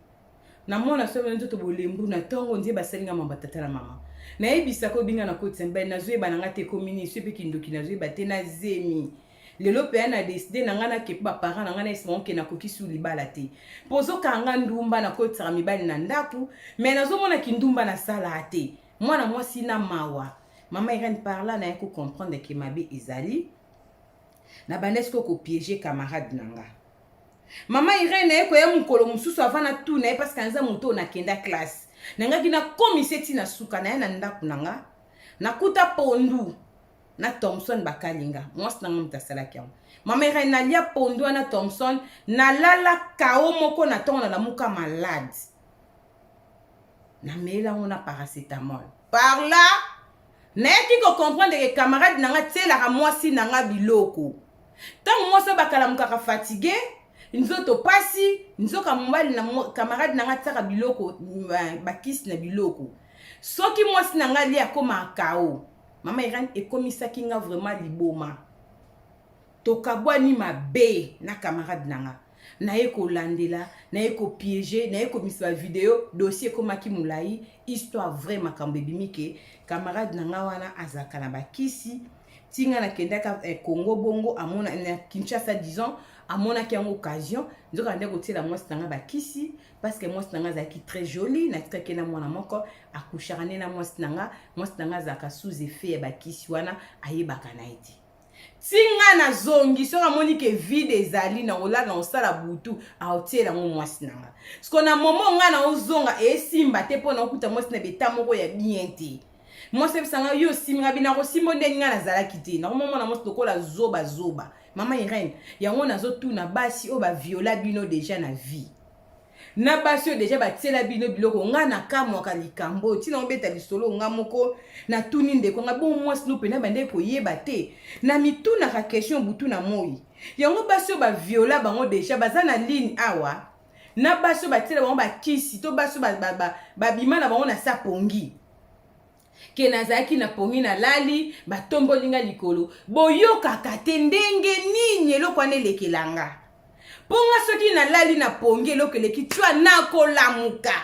Namona soki nzoto bolembu na ntongo nde basali nga mamba tata na mama. Nayebisaka obinga na kotisa mibali nazoyeba na nga te ekomi nini soki mpe kindoki nazoyeba te na zemi. Lelo mpe na décide na nga nakepe ba parents na nga na esima oke nakoki su libala te. Mpo ozokanga ndumba nakotisaka mibali na ndako mais nazomona kindumba nasala te. Mwana mwasi na mawa. Mama Irène par là naye ko comprendre ke mabe ezali. Na banda sikoyo ko piéger camarade na nga. Mama Irène naye koya mokolo mosusu avant na tuna ye parce que aza moto oyo nakenda classe. Nangaki nakomisa ti na suka naye na ndako na nga. Nakuta pondu na Thomson bakalinga. Mwasi na nga moto asalaki yango. Mama Irène nalia pondu wana Thomson, nalala kao moko na ntongo nalamuka malade. Namela yango na paracetamol. Par là nayaki ko comprendre ke camarade na nga tielaka mwasi na nga biloko. Ntango mwasi oyo bakalamukaka fatigue, nzoto pasi, nzoka mobali na camarade na nga tiaka biloko, bakisi na biloko. Soki mwasi na nga alia akoma kao. Mama Irène ekomisaki nga vraiment liboma. Tokabwani mabe na camarade na nga. Naye kolandela, naye kopiéger, naye komisa ba video, dossier ekomaki molai, histoire vraie makambo ebimi ke camarade na nga wana azalaka na bakisi. Tinga nakendaka Congo bongo amona na Kinshasa disons, amonaki yango occasion, nzoka nde kotiela mwasi na nga bakisi parce que mwasi na nga azalaki très jolie, natikaki na mwana moko akushaka nde na mwasi na nga, mwasi na nga azalaka sous effet ya bakisi wana ayebaka na ye te. Tinga nazongi soki amoni ke vide ezali na kolala na kosala butu aotiela yango mwasi na nga. Siko na momo nga na ozonga esimba te mpo na okuta mwasi na beta moko ya bien te. Mwasi ayebisa nga yo osimbi nga bina kosimba ndenge nga nazalaki te. Nakomomona mwasi lokola zoba zoba. Mama Irène, yango nazotuna basi oyo baviola bino deja na vie. Na basi oyo deja batiela bino biloko, nga nakamwaka likambo oyo ntina obeta lisolo nga moko natuni ndeko nga bon mwasi no mpena bandeki koyeba te. Na mitunaka question butu na moi. Yango basi oyo baviola bango deja baza na ligne awa, na basi oyo batiela bango bakisi to basi oyo babima na bango na sa pongi. Ke nazalaki na pongi nalali, batomboli nga likolo. Boyokaka te ndenge nini eloko wana elekela nga. Mpo nga soki nalali na pongi eloko eleki twa nakolamuka.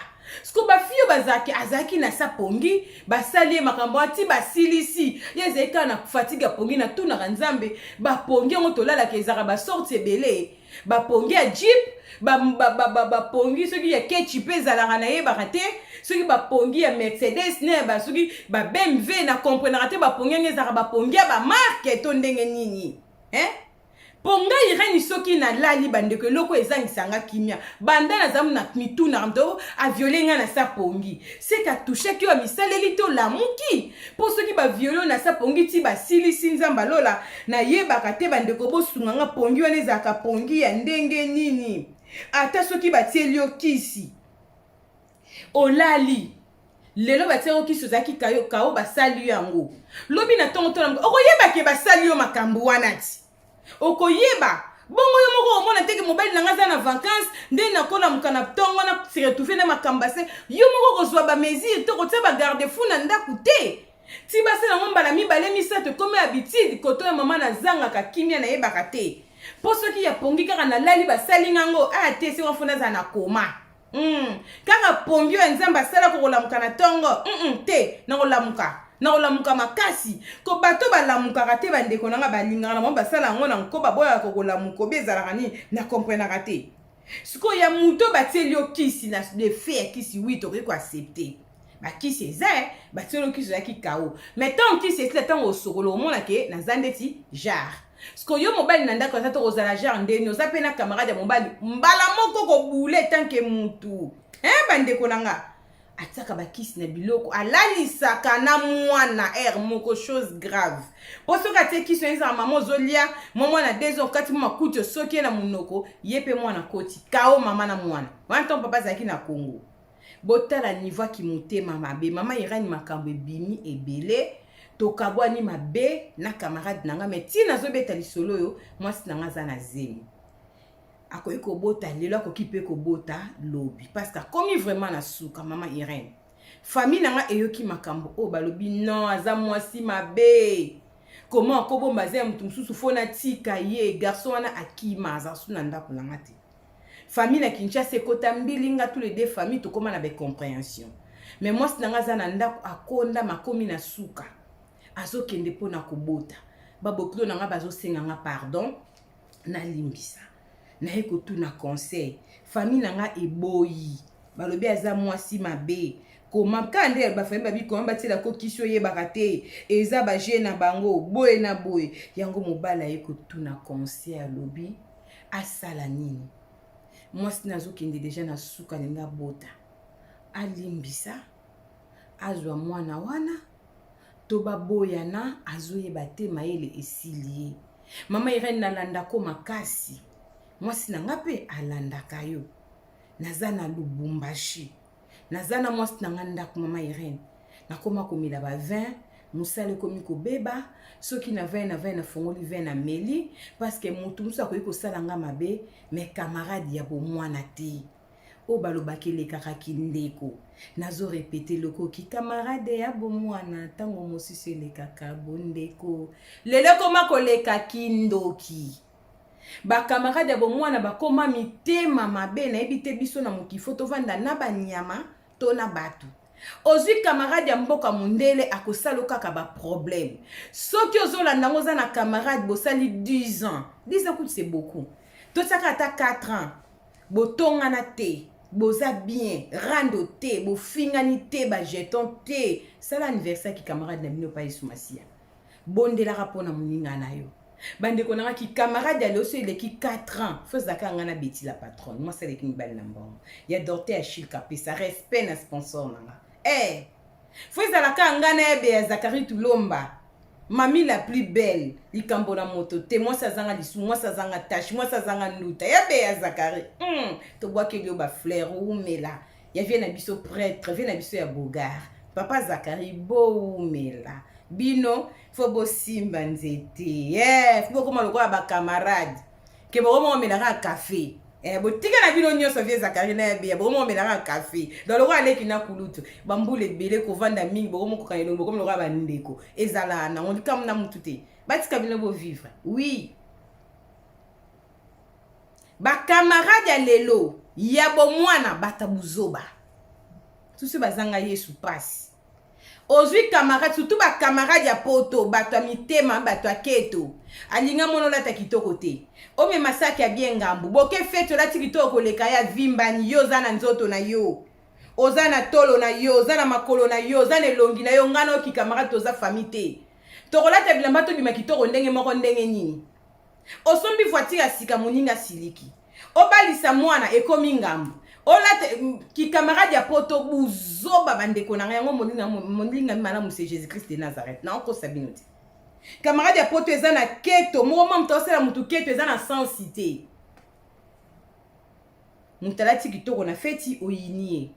Siko bafi oyo bazalaki azalaki na sa pongi, basali ye makambo wana ti basilisi. Ye ezalaki kaka na fatigue ya pongi, natunaka Nzambe, bapongi yango tolalaka ezalaka ba sorte ebele. Bapongi ya jeep, bapongi soki ya kechi mpe ezalaka nayebaka te, soki bapongi ya Mercedes na ba soki ba BMW na comprenaka te, bapongi yango ezalaka bapongi ya ba marque to ndenge nini hein? Mpo ngai Irène soki nalali bandeko eloko ezangisa nga kimia, banda naza na mitunaka moto aviole ngai na sa pongi seke atushaki oyo amisaleli to lamuki. Mpo soki baviole oyo na sa pongi ti basilisi Nzambe alola nayebaka te. Bandeko bosunga nga, pongi wana ezalaka pongi ya ndenge nini? Ata soki batieli yo kisi olali lelo batieli yo kisi ozalaki kayo kao basali yo yango lobi na ntongo tona okoyeba ke basali yo makambo wana ti okoyeba. Bongo yo moko omona te ke mobali na nga aza na vacance, nde nakolamuka na ntongo na se retrouve na makambo ase. Yo moko kozwa bamesure to kotia bagarde fou na ndako te. Ti basala yango mbala mibale misato, ekomi habitude. Koto ya mama nazangaka kimia, nayebaka te mpo soki ya pongi kaka nalali basali ngango aya te, seko fo nazala na koma. Kaka pongi oyo ya Nzambe asala, kokolamuka na ntongo te, nakolamuka, nakolamuka makasi. Ko bato balamukaka te, bandeko na nga balingaka na bango, basala yango na nko, baboyaka kokolamuka. Obi ezalaka nini? Na komprenaka te. Sikoyo ya moto batieli yo kisi na effet ya kisi, oui, tokoki koaccepter bakisi eza batieli yo kisi, ozalaki kao, mais ntango kisi esila, ntango osokolo, omona ke naza ndeti genre. Sikoyo yo mobali na ndako aza to kozala genre ndeni, oza mpe na camarade ya mobali, mbala moko kobule tanke mutu. Bandeko na nga, atiaka bakisi na biloko, alalisaka na mwana aire moko, chose grave, mpo soki atie kisi oyo ezaka mama ozolia mwa mwana 2 ans, okati mwa makuti, osoki ye na monoko, ye mpe mwana koti kao, mama na mwana wana. Ntango papa azalaki na Congo, botala niveau aki motema mabe. Mama Irani, makambo ebimi ebele, tokabwani mabe na camarade na nga. Mais ntina azobeta lisolo oyo, mwasi na nga aza na zemi, akoki kobota lelo, akoki mpe kobota lobi, parce que akomi vraiment na suka. Mama Irene, famille na nga eyoki makambo oyo, balobi non, aza mwasi mabe, comment akobomba aza ya motu mosusu? Fo natika ye. Garçon wana akima, aza su na ndako na nga te. Famille na Kinshasa ekota mbilinga, tous les deux famille tokóma na bacompréhension. Mais mwasi na nga aza na ndako, akonda, makomi na suka, azokende mpona kobota. Babokilo na nga bazosenga nga pardon, nalimbisa. Naye kotuna conseil, famille na nga eboyi, balobi aza mwasi mabe. Koma kaka nde bafamille babi koma batiela ko kisi, oyebaka te, eza baje na bango boye na boye. Yango mobali aye kotuna conseil, alobi asala nini? Mwasi nazokende déjà na suka, alingi abota, alimbisa, azwa mwana wana to baboyana, azoyeba te, mayele esili ye. Mama Irene, nalandako makasi, mwasi na nga mpe alandaka yo. Naza na Lubumbashi, naza na mwasi na nga ndako. Mama Irene, nakóma komela bavin, mosala ekomi kobeba. Soki na vin na vin, nafongoli vin, na meli, parce que motu mosusu akoki kosala nga mabe, mais camarade ya bomwana te. Oyo balobaki elekaka kindeko, nazorépéter, lokoki camarade ya bomwana, ntango mosusu elekaka bondeko. Lelo ekoma koleka kindoki. Bacamarade ya bomwana bakóma mitema mabe. Nayebi te, biso na mokili fo tovanda na banyama to na bato. Ozwi camarade ya mboka mondele, akosala kaka baproblème. Soki ozolanda yango, oza na camarade, bosali 10 ans, 10 ans kutu c'est beaucoup, totiaka ata 4 ans, botongana te, boza bien, rando te, bofingani te, bajeton te. Sala anniversaire ki camarade na bino pa Yesu Masiya, bondelaka mpona moninga na yo. Bandeko na nga, ki camarade ya lelo so eleki 4 ans, fo ezalaka nga na Beti la patronne, mwasi aleki mibali na mbongo ya Dorte Achille Kapesa, respect na sponsor na nga. Fo ezalaka nga na yebe ya Zakari Tulomba, mami la plus belle, likambo na moto te, mwasi azanga lisumu, mwasi azanga tache, mwasi azanga nduta yabe ya Zakari. Tobwakeli yo bafleur, oumela ya vie na biso, prêtre vie na biso ya bogar, papa Zakari, boumela. Bino fo bosimba nzete, yeah, fo bokoma lokola bacamarade ke bokoma omelaka kafe. Botika na bino nyonso vie Zakari na yabeya, bokoma omelaka kafe. Donc lokola aleki na kulutu bambula ebele, kovanda mingi, bokoma koka elongi, bokoma lokola bandeko. Ezala nango likambo na mutu te, batika bino bovivre. Oui, bacamarade ya lelo ya bomwana, bata buzoba susu, bazanga Yesu pasi. Ozwi camarade, surtout bacamarade ya poto, bato ya mitema, bato ya keto. Alinga mona olata kitoko te, omema saki ya bien, ngambu boke feti, olati kitoko koleka ya vimbani. Yo oza na nzoto na yo, oza na tolo na yo, oza na makolo na yo, oza na elongi na yo. Ngai na oki camarade, toza famille te, tokolata bilamba, tobima kitoko ndenge moko. Ndenge nini osombi voiture ya sika, moninga siliki, obalisa mwana, ekomi ngambo, olata kikamarade ya poto, buzoba. Bandeko na ngai, yango molingami malamu se Jésus Christ de Nazareth. Naokosa bino te, camarade ya poto eza na keto moko. Mwa moto asala motu keto eza na sensi te. Moto alati kitoko na feti, oyini ye,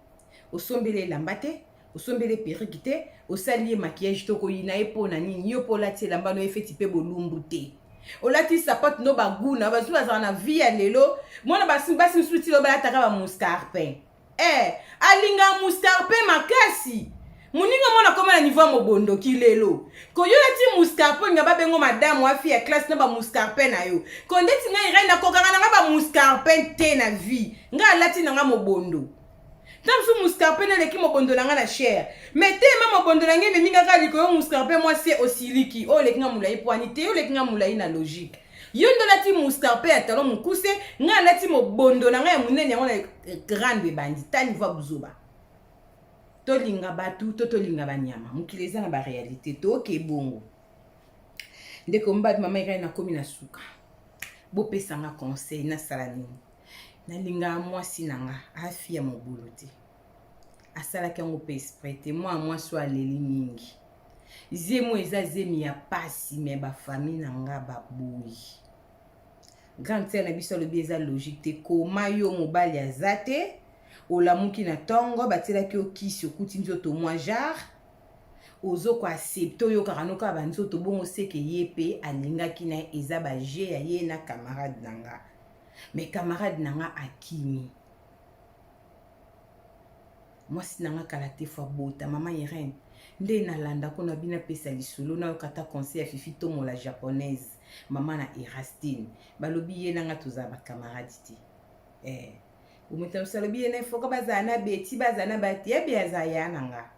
osombeli elamba te, osombeli perruque te, osali ye maquillage te, okoyina ye mpo na nini? Yo mpo olati elamba no ye feti mpe bolumbu te. Olati sapato no baguna, basu bazala na vie ya lelo. Mwana basi basi mosusu ti lelo balataka ba mouscarpin. Eh, alingaka mouscarpin makasi. Moninga mwana akoma na niveau ya mobondo kilelo. Ko yo olati mouscarpin olinga babengo madame wa fille ya classe na ba mouscarpin na yo. Ko ndeti ngai Irène nakokaka na nga ba mouscarpin te na vie. Ngai alati na nga mobondo. Ntango mosusu mouscarpin eleki mobondo na nga na cher. Mais tema mobondo na ngai ememi nga kaka likolo mouscarpin mwa se osiliki. Oyo oleki nga molai pwani te, yo oleki nga molai na logique. Yo nde olati mouscarpin ya talon mokuse, ngai alati mobondo na ngai ya monene yango na grande ebandi. Ta niveau ya buzoba. Tolinga bato to tolinga banyama. Mokili eza na ba réalité. Toke bongo. Ndeko mobali mama Irène nakomi na suka. Bopesa nga conseil nasala nini? Nalingaka mwasi na nga afi ya mobulu te. Asalaki yango mpe esprit te. Mwana mwasi oyo aleli mingi. Zemi eza zemi ya pasi me bafamille na nga baboyi. Grande sœur na biso alobi eza logique te. Koma yo mobali aza te, olamuki na ntongo batielaki yo kisi okuti nzoto mwa genre ozo ko accepter oyokaka no kaka banzoto bongo seke ye mpe alingaki na ye eza ba jeu ya ye na camarade na nga. Mais camarade na nga akimi. Mwasi na nga kala te fo abota mama Irène nde nalanda ko na bino apesa lisolo nayoka ata conseil ya Fifi Tomola japonaise mama na Erastine balobi ye na nga tozala ba camarade te eh moto mosusu alobi ye na efoka bazala na beti bazala na bati ye aza ya na nga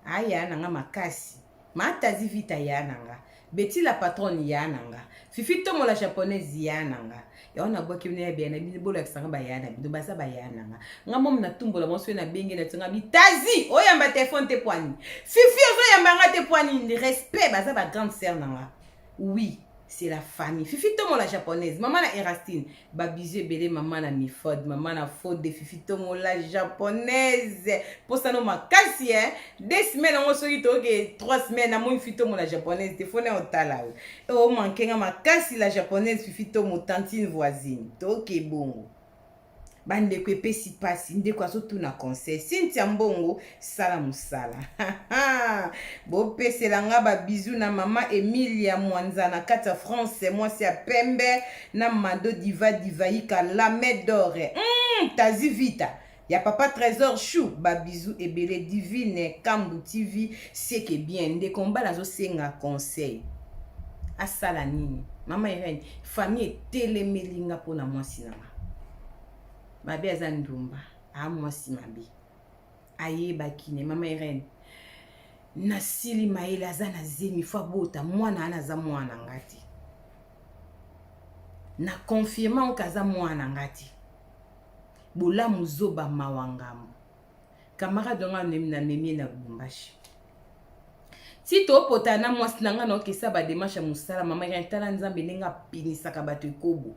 aya na nga makasi matazi vita ya na nga Betty la patronne ya na nga Fifi Tomola japonaise ya na nga yango nabwaki bino ya beya na bino bolakisa nga baya na bino baza baya na nga nga momo natumbola bango soki nabenge na tinga bitazi oyamba telefone te pwani Fifi ozoyamba nga te pwani respect baza ba grande sœur na nga oui c'est la famille Fifi Tomola japonaise mama na Erastine ba bisous ebele mama na Mifod mama na Fode Fifi Tomola japonaise posano makasi eh 2 semaines yango soki toke 3 semaines namoni Fifi Tomola japonaise te fone otala o o manque nga makasi la japonaise Fifi Tomo tantine voisine toke bongo bandeko epesi mpasi ndeko azotuna conseil Cynthia Mbongo sala mosala bopesela nga babizu na mama Emilia Mwanza na kati ya France mwasi ya pembe na Mado Diva Divaika lame d'or Tazi Vita ya papa Trésor Chou babizu ebele Divine Kambu TV seke bien ndeko mobali azosenga conseil asala nini mama Irène famille etelemeli nga mpona mwasi na nga mabe aza ndumba aa mwasi mabe ayebaki ne mama Irène nasili mayele aza na zemi fo abota mwana wana aza mwana nga te na confirme oka aza mwana nga te bolamu zoba mawa ngambo camarade nga namemi ye na Lubumbashi ti topota na mwasi na nga naokesa badémarche ya mosala mama Irène tala nzambe ndenge apinisaka bato ekobo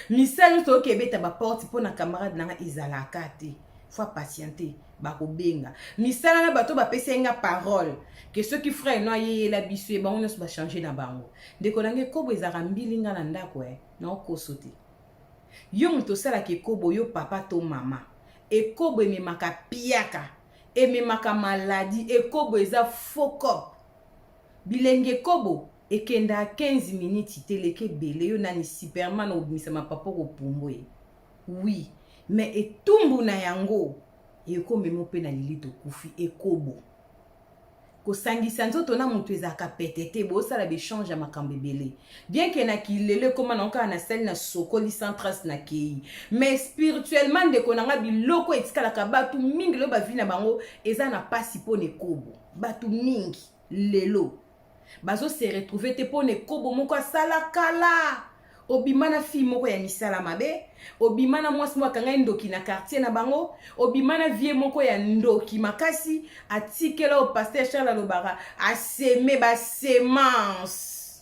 misala nyonso oyoki ebeta baporte mpo na camarade na nga ezalaka te faut patienter bakobenga misala na bato bapesi nga parole ke soki frère no ayeyela biso ye bango nyonso bachange na bango ndeko na nga ekobo ezalaka mbilinga na ndako e naokoso te yo moto osalaka ekobo yo papa to mama ekobo ememaka piaka ememaka maladi ekobo eza fokop bilenge ekobo ekendaka 15 minutes te eleki ebele yo nani superman obimisa mapapa kopumbwe oui mais etumbu na yango ekomema mpe na lili tokufi ekobo kosangisa nzoto na moto ezalaka pete te bosala baéchange ya makambo ebele bien ke na kilelo ekóma nango kaka nasali na sokoli sans trace na kei mais spirituellement ndeko na nga biloko etikalaka bato mingi lelo bavie na bango eza na mpasi mpona ekobo bato mingi lelo bazose retrouver te mpona ekobo moko asala kala obima na fille moko ya misala mabe obima na mwasi moko akangai ndoki na quartier na bango obima na vie moko ya ndoki makasi atikela oyo pasteur Charles alobaka aseme basemence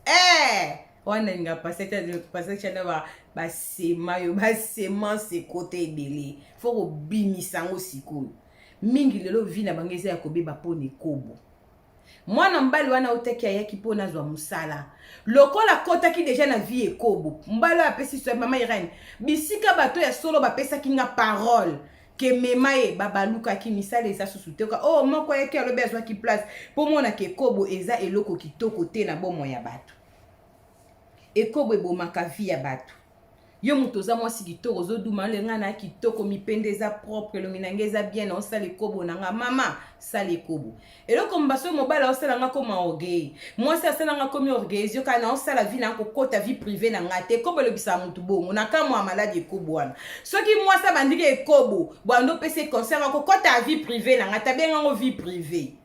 eh! wana ninga pasteur Charles basema yo basemence ekota ebele fo kobimisa yango sikoyo mingi lelo vie na bango eza ya kobeba mpona ekobo mwana mobali wana autaki ayaki mpo nazwa mosala lokola akɔtaki deja na vie ekobo mobali oyo apesi so mama Irene bisika bato ya solo bapesaki nga parole ke mema ye babalukaki misala eza susu te oyo oh, moko ayaki alobi azwaki place mpo monaka ekobo eza eloko kitoko te na bomoi ya bato. Ekobo ebomaka vie ya bato. Yo moto oza mwasi kitoko, ozoduma ole ngai na kitoko, mipende eza propre, elongi na ngai eza bien, naosala ekobo na ngai. Mama, sala ekobo. Eloko mbaso mobali aosala ngai koma orgueil. Mwasi asala ngai komi orgueil, yoka naosala vie na kokota vie privée na ngai te. Ekobo elobisaka motu bongo. Na kamwa maladi ekobo wana. Soki mwasi abandiki ekobo, bwando opesa conseil akokota vie privée na ngai, tabenga ngo vie privée.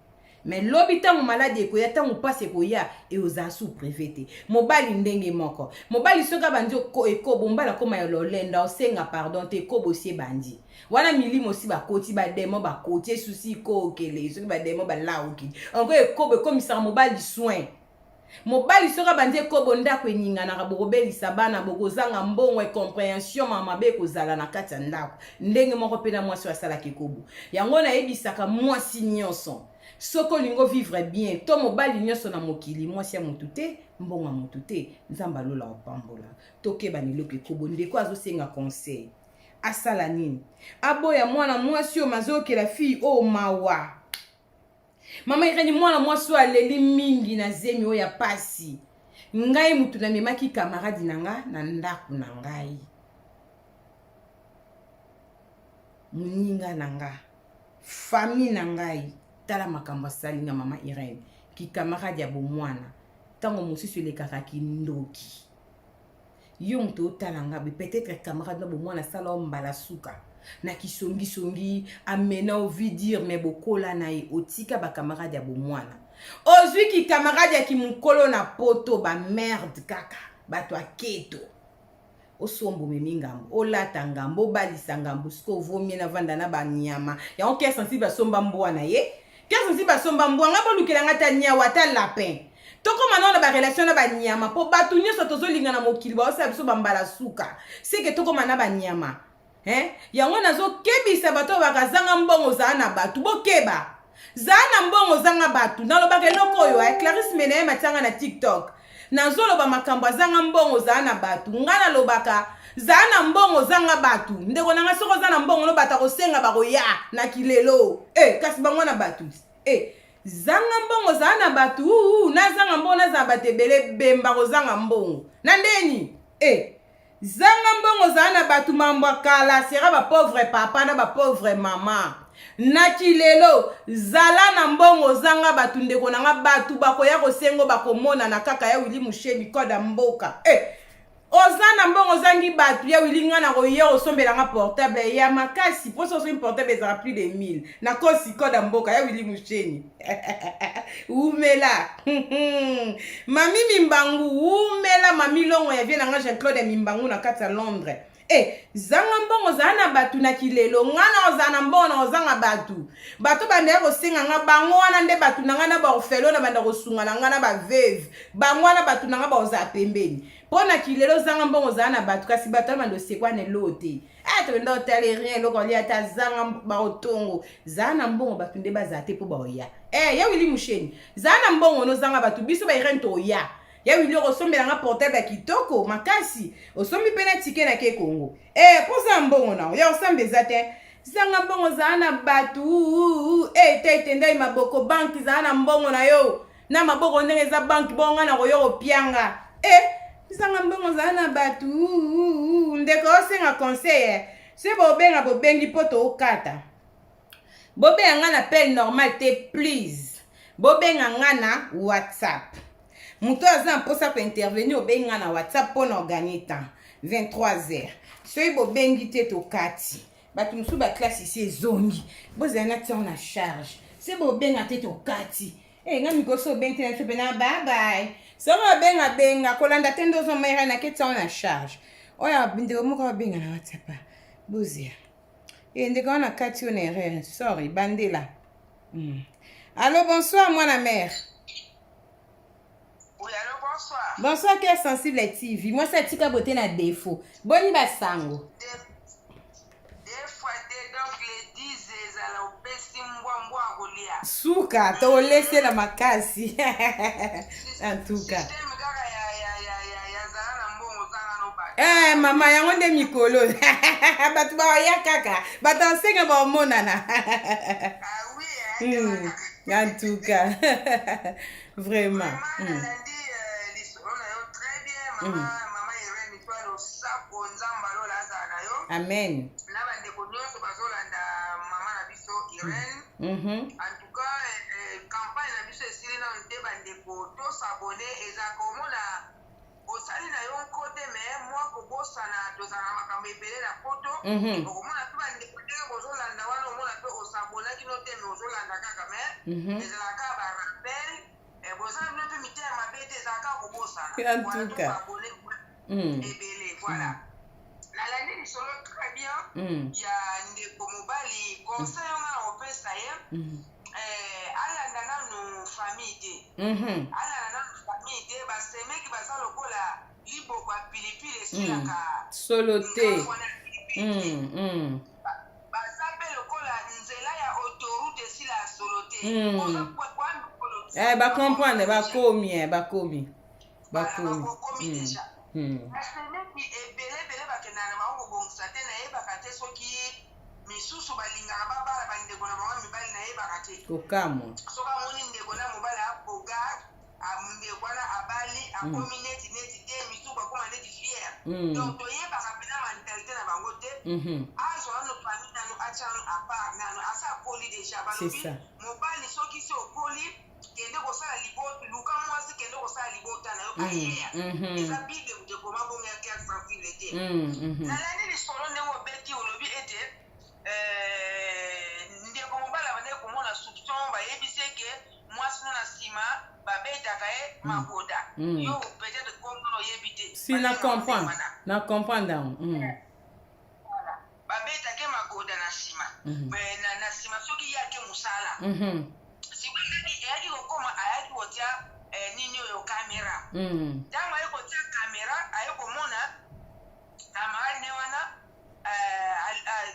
Mais lobi ntango maladi ekoya, ntango mpasi ekoya, eozala sous privé te. Mobali ndenge moko. Mobali soki abandi ekobo, mobali akoma ya lolendo, osenga pardon te, ekobo si ebandi. Wana milimo si bakoti, ba démon bakoti, esusi kokele, soki ba démon balauki. Encore ekobo ekomisaka mobali soin. Mobali soki abandi ekobo, ndako eninganaka, bokobelisa bana, bokozanga mbongo, incompréhension, mama mabe ekozala na kati ya ndako. Ndenge moko mpe na mwasi oyo asalaka ekobo. Yango nayebisaka mwasi nyonso, soki olingi ovivre bien, to mobali nyonso na mokili, mwasi ya motu te, mbongo ya motu te, Nzambe alola opambola. Tokeba na eloko ekobo. Ndeko azosenga conseil, asala nini? Aboya mwana mwasi oyo mazokela fille oyo mawa. Mama Irene, mwana mwasi oyo aleli mingi na zemi oyo ya pasi. Ngai mutu namemaki camarade na nga na ndako na ngai, moninga na nga, famille na ngai. Tala makambo asali nga mama Irene. Ki camarade ya bomwana ntango mosusu elekaka kindoki. Yo moto otala nga be, peut-être camarade na bomwana asala o mbala suka na kisongisongi, amena o vie dire, mais bokola na ye. Otika bacamarade ya bomwana, ozwi kicamarade ya kimokolo na poto, bamerde kaka bato aketo. Osomba, omemi ngambo, olata ngambo, obalisa ngambo. Siko ovomie navanda na banyama yango. Cœur sensible asomba mbwa na ye. Cœur sensible asomba mbwa. Ngai bolukela ata nyawa, ata lapin. Tokóma nao na barelation na banyama, mpo bato nyonso tozolinga na mokili baosala biso bambala suka seke tokóma na banyama, hein? Yango nazokebisa bato oyo bakazanga mbongo, ozala na bato, bokeba. Zala na mbongo, ozanga bato. Nalobaka eloko oyo, eh? Clarisse Menaye matianga na TikTok, nazoloba makambo azanga mbongo, ozala na bato. Ngai nalobaka, zala na mbongo, ozanga bato. Ndeko na ngai, soki oza na mbongo no, bato akosenga bakoya na kilelo e, kasi bango na bato e. Zanga mbongo, zala na bato. Nazanga mbongo, nazala bato ebele. Bemba kozanga mbongo na ndeni e. Zanga mbongo, zala na bato. Mambo ya kala sera bapauvre papa na bapauvre mama na kilelo. Zala na mbongo, ozanga bato. Ndeko na nga, bato bakoya kosengo, bakomonana kaka. Ya Wili Musheni, code ya mboka e. Oza na mbongo, ozangi bato. Ya Wili, nga na koya osombelanga portable ya makasi, mposo osombi portable ezalaka plus de 1000 nakosi. Code ya mboka ya Wili Musheni, umela. Mami Mimbangu, umela. Mami Longo ya vie na nga, Jean Claude ya Mimbangu na kati ya Londres e. Zanga mbongo, ozala na bato na kilelo. Nga na ozala na mbongo na ozanga bato, bato bandaya kosenga nga, bango wana nde bato na nga, na baorphelin na banda kosunga na nga, na baveuve, bango wana bato na nga baozala pembeni. Mpo na kilelo, ozanga mbongo, ozala na bato, kasi bato wana banda osekwa na eloo te. Tokenda otala rien, eloko olia ata. Zanga baotongo, zala na mbongo, bato nde bazala te mpo baoya. Ya Wili Musheni, zala na mbongo, nozanga bato, biso bairene toya. Ya Wili, okosombelanga portable ya kitoko makasi, osombi mpe na ticket na ke Kongo. Mpo oza na mbongo nao ya osamba eza te. Zanga mbongo, zala na bato. Te etendai maboko banke. Zala na mbongo na yo na maboko ndenge eza banke bongo, ngai na koyo kopianga. Zanga mbongo, zala na bato. Ndeko osenga conseil, soki bobenga, bobengi mpo tookata. Bobenga nga na appel normal te, please. Bobenga nga na WhatsApp. Moto aza na mposa kointervenir, obengi nga na WhatsApp mpo na ogagner temps. 23 heures, soki bobengi te, tokati. Bato mosusu baklasse esi ezongi, bozala na tiango na charge. Se bobenga te, tokati. E nga mikolo so obengi te na biso mpena, babai. Soki obenga, benga, kolanda te. Nde ozomaira nake tiango na charge. Oyo ndeko moko abenga na WhatsApp, bozela. E ndeko wana kati yo na erreur, sorry, bandela. Allo, bonsoir mwana mère. Oui, allô, bonsoir. Bonsoir, Cœur Sensible TV. Mwasi atika bote na défaut. Boni basango? Deux fois deux, donc les 10 ezala opesi mbwa, mbwa akolia. Suka, tolesela makasi. En tout cas. Système kaka ya zala na mbongo, zala no bato. Mama, yango nde mikolo. Bato baoya kaka. Bato asenga baomonana. Ah oui, hein, En tout cas. Vraiment. Vraiment, nalandi lisolo na yo très bien. Mama, mama Irene toi, losako, Nzambe alola azala na yo. Amen. Na bandeko nyonso bazolanda mama na biso Irene. En tout cas, campagne na biso esili nanu te. Bandeko, tos'abonner. Ezalaka omona osali na yo nko te, mais mwa kobosana, tozala na makambo ebele na Poto. Okomona mpe bandeko ndenge bozolanda wana, omona mpe os'abonnaki no te, mais ozolanda kaka, mais ezalaka kaka barappel. Bozala bino mpe mitema mabe te, ezalaka kaka kobosana. En tout cas. Tos'abonner ebele. Voilà, nalandi lisolo très bien ya ndeko mobali. Conseil oyo nga na kopesa ye, alanda nanu famille te. Alanda nanu famille te. Basemeki baza lokola liboko ya pilipili, esilaka solo te. Ngambo wana ya pilipili te. Baza mpe lokola nzela ya autoroute, esila ya solo te. Oza kwa mikolo. Bacomprendre, bakomi, bakomi, bakomi. Bakomi déjà. Basemeki ebele ebele bakendaka na bango kobongisa te. Nayebaka te soki misusu balingaka babala bandeko na bango mibali, nayebaka te. Kokamwa. Soki amoni ndeko na mobali aboga, ndeko wana abali, akomi neti neti te, misusu bakóma neti fier. Donc toyebaka mpena mentalité na bango te. Azwa nano famille nano, atya nano à part nano, asa akoli déjà. C'est Balobi ça. mobali soki si okoli, kende kosala libota, luka mwasi, kende kosala libota na yo ailleurs. Eza Bible moto ekoma bongo, ya cœur sensible te. Nalandi lisolo ndenge obeti, olobi ete ndeko mobali abandaki komona soupçon, bayebisi eke mwasi no na nsima babetaka ye magoda. Yo peut-être kombo na oyebi te. Si, na comprendre, na comprendre yango. Voilà. Babetaka ye magoda na nsima. Mais na nsima soki ye ake mosala, sikoyo eyaki kokóma, ayaki kotia nini oyo, caméra. Ntango aye kotia caméra, aye komona camarade ne wana,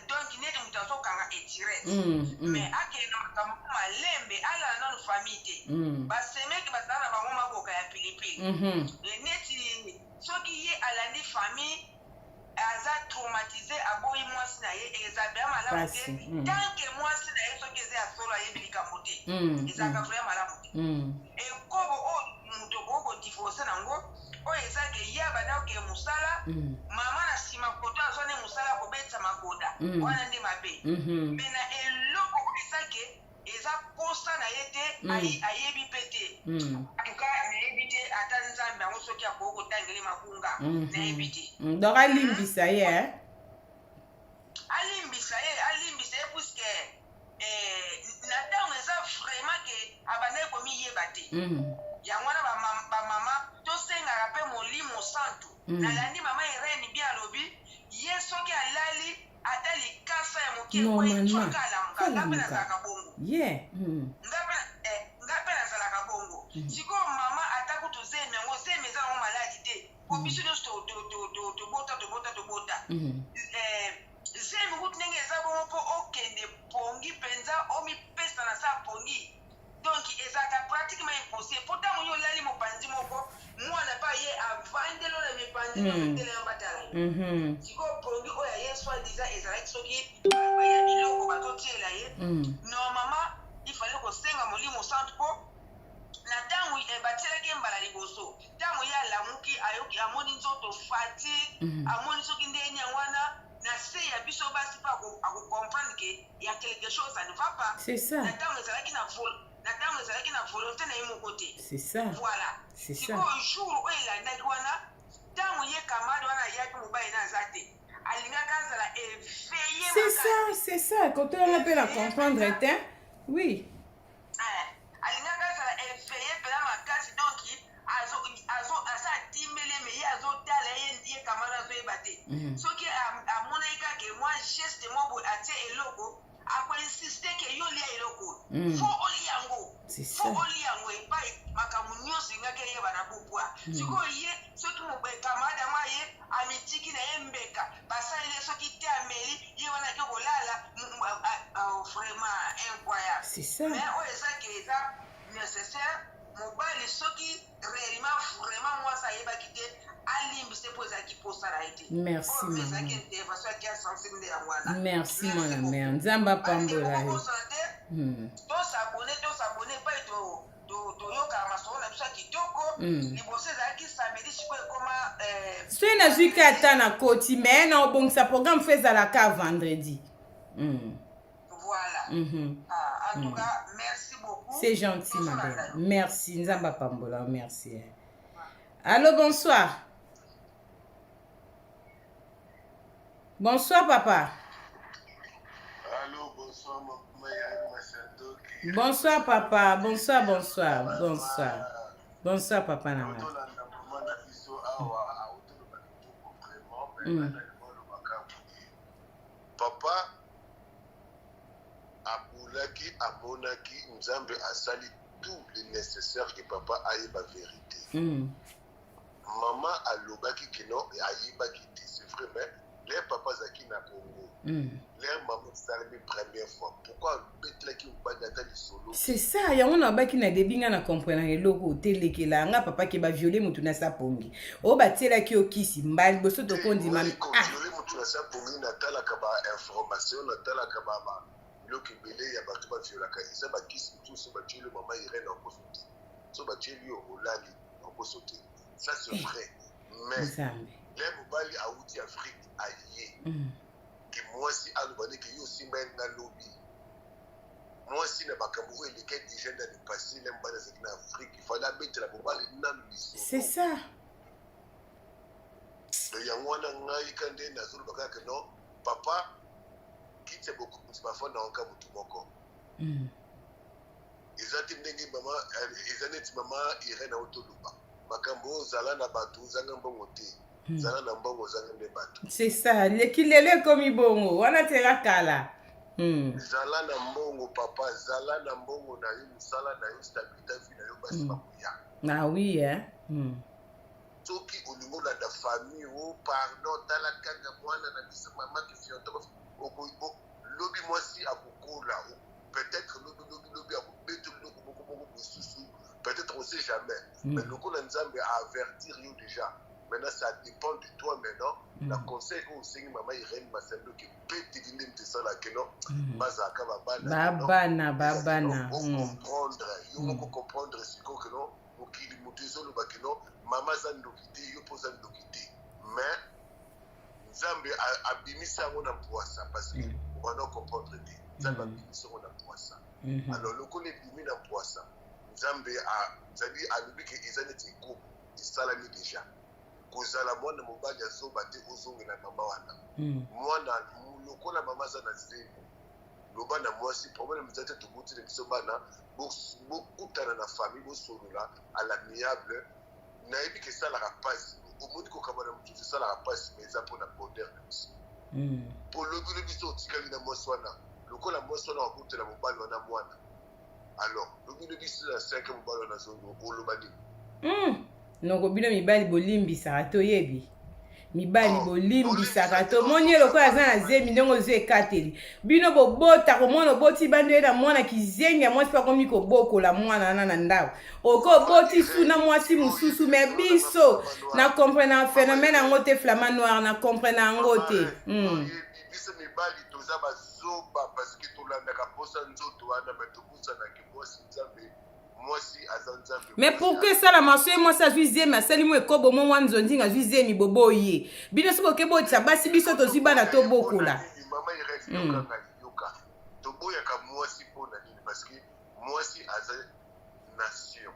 donc neti moto azokanga etirete. Mais akende na makambo mo malembe, alala nanu famille te. Basemeki bazala na bango maboka ya pilipili. Neti soki ye alandi famille, aza traumatisé, aboyi mwasi na ye, eza bien malamu te. Pasi. Tant que mwasi na ye, soki eza ya solo, ayebi likambo te, ezalaka vraiment malamu te. Ekobo oyo moto okoki kodivorcer nango, oyo eza ke ye abanda kokee mosala, mama na nsima koto azwa nde mosala ya kobetisa magoda. Wana nde mabe. Mais na eloko oyo eza ke eza posa na ye te, ayebi mpe te. En tout cas, nayebi te ata Nzambe yango soki akoki kotangeli mabunga. Nayebi te. Donc alimbisa ye, eh? Alimbisa ye, alimbisa ye, puisque na ntango eza vraiment ke abandaki komiyeba te. Yango wana bamama tosengaka mpe Molimo Santu. Nalandi mama Irene bien, alobi ye soki alali ata likasa ya moke, Normalement. soki alamuka, nga mpe Alamuka. nazalaka bongo. Nga mpe nazalaka bongo. Sikoyo mama, ata kutu zemi yango, zemi eza yango maladi te, po biso nyonso tobota, tobota, tobota. Zemi kutu ndenge eza bongo, mpo okende pongi mpenza, omipesa na sa pongi, donc ezalaka pratiquement impossible, mpo ntango yo olali mopanzi moko, mwana mpe aye avandelo na mipanzi nyonso, telema, batala yo. Sikoyo pongi oyo aye soi-disant ezalaki soki ya biloko bazotiela ye. Normalement, il fallait kosenga Molimo Santu, mpo na ntango batielaki ye mbala liboso, ntango ye alamuki, ayoki, amoni nzoto fatigue, amoni soki ndeni yango wana na se ya biso basi mpe akocomprendre ke ya quelque chose, ça ne va pas. C'est ça. Na ntango ezalaki na volonté na ye moko te. C'est ça. Voilà. C'est ça. Sikoyo jour oyo elandaki wana, ntango ye camarade wana ayaki, mobali na aza te, alingaki azala éveillé. C'est ça, c'est ça. Quand on appelle à comprendre te, oui. Alingaki azala éveillé mpena makasi, donc aza atimbeli, mais ye azotala ye, ye camarade azoyeba te. Soki amonaki kaka mwa geste mwa boye, atie eloko, akoinsiste ke yo lia eloko oyo. Fo olia yango. C'est ça. Fo olia yango epai makambo nyonso elingaki eyeba na bopwa. Sikoyo ye soki camarade yango aye, amitiki na ye mbeka, basaleli ye soki te, ameli, ye wana ake kolala. Vraiment incroyable. C'est ça. Mais oyo eza ke eza nécessaire, mobali soki réellement vraiment mwasi ayebaki te, alimbise, mpo ezalaki posa na ye te. Merci, Oyo mpe maman. ezalaki intervention ya cœur sensible nde yango wana. Merci, mwana mère, Nzambe apambola yo. Bokosana te. Tos'abonner, tos'abonner epai toyokaka masolo na biso ya kitoko. Liboso ezalaki samedi, sikoyo ekoma Soki nazwi ka ata na koti, mais na obongisa programme, faut ezalaka vendredi. Voilà. Ah, en tout cas, merci beaucoup. C'est gentil, ma belle. Merci. Nzambe apambola. Merci. Allô, bonsoir. Bonsoir, papa. Allô, bonsoir, maman Irène Massandoki. Bonsoir, papa. Bonsoir, bonsoir. Bonsoir. Bonsoir, papa na nga. Tolanda mama na biso awa, aotoloba kitoko vraiment, mais nga olobaka boye: papa abulaki, amonaki Nzambe asali tout le nécessaire que papa ayeba vérité. Mama alobaki que non, ayebaki te, c'est vrai, mais l'heure papa azalaki na Congo, l'heure mama esalami première fois, pourquoi abetelaki mobali ata lisolo? C'est ça, yango nabaki na début. Nga na comprendre eloko otelekela nga, papa, ke baviole motu na sapongi oyo batielaki yo kisi mbali liboso, tokondima. Ah, viole motu na sapongi, natalaka bainformation, natalaka biloko ebele ya bato baviolaka. Eza bakisi mosusu batieli yo, mama Irene, okoso te. So batieli yo, olali, okoso te. Ça, c'est vrai, mais Nzambe. Le mobali awuti Afrique, aye, ke mwasi aloba ndeke yo osimba ye nga lobi, mwasi na makambo oyo eleki déjà dans le passé. Le mobali azalaki na Afrique, il fallait abetela mobali nanu lisolo. C'est ça. Donc yango wana ngai ka nde nazoloba kaka non, papa, kiti ya bokonzi bafanda kaka motu moko. Eza te ndenge mama, eza neti mama Irene aotoloba makambo oyo: ozala na bato, ozanga mbongo te. Zala na mbongo, ozanga nde bato. C'est ça, leki. Lelo ekomi bongo wana, teka kala. Zala na mbongo, papa, zala na mbongo na yo, mosala na yo, stabilité vie na yo, basi bakoya. Ah oui, hein. Soki olingi olanda famille o, pardon, tala kaka mwana na biso, mama kifionto, lobi mwasi akokola, peut-être lobi, lobi, lobi akobeta biloko moko moko mosusu, peut-être, on sait jamais. Mais lokola Nzambe avertir yo déjà, maintenant ça dépend de toi. Maintenant, na conseil oyo osengi mama Irene Masandoki, beteli nde moto esalaka no, bazalaka babana. Babana, babana. Ocomprendre yo moko, comprendre sikoyo que non, mokili moto ezoloba que non, mama aza ndoki te, yo mpo oza ndoki te, mais Nzambe abimisi yango na mpwasa, parce que wana comprendre te, Nzambe abimisi yango na mpwasa. Alors lokola ebimi na mpwasa, Nzambe zali alobi ke eza neti ekobo esalami déjà. Kozala mwana mobali azoba te, ozongela mama wana. Mwana lokola mama aza na zemi, loba na mwasi, problème eza te, toboti na biso bana, bokutana na famille, bosolola à l'amiable. Nayebi ke esalaka mpasi, omoni, kokamba na mosusu esalaka mpasi, mais eza mpona bonheur na biso. Po lobi lobi so otikali na mwasi wana, lokola mwasi wana akotela mobali wana mwana, alors lobi lobi so na 5 mobali wana azongi, oloba nini? Noko, bino mibali bolimbisaka, toyebi mibali bolimbisaka. Tomoni ye lokola aza na zemi, ndenge ozwi ekateli, bino bobota komona oboti bando ye na mwana kizengi ya mwasi mpe akomi kobokola mwana wana na ndako, oke oboti su na mwasi mosusu. Mais biso na comprendre phénomène yango te, Flamand Noir, na comprendre yango te. Biso mibali toza bazoba, parce que tolandaka mposa nzoto wana, me tobusanaki mwasi Nzambe, mwasi aza Nzambe. Mais pourquoi esalama so ye mwasi azwi zemi, asali mo ekobo mo mwa nzondinga, azwi zemi, boboye bino soki oke botisa basi, biso tozwi bana tobokola. Mama Irene, yoka ngai, yoka. Toboyaka mwasi mpona nini? Parce que mwasi aza nation.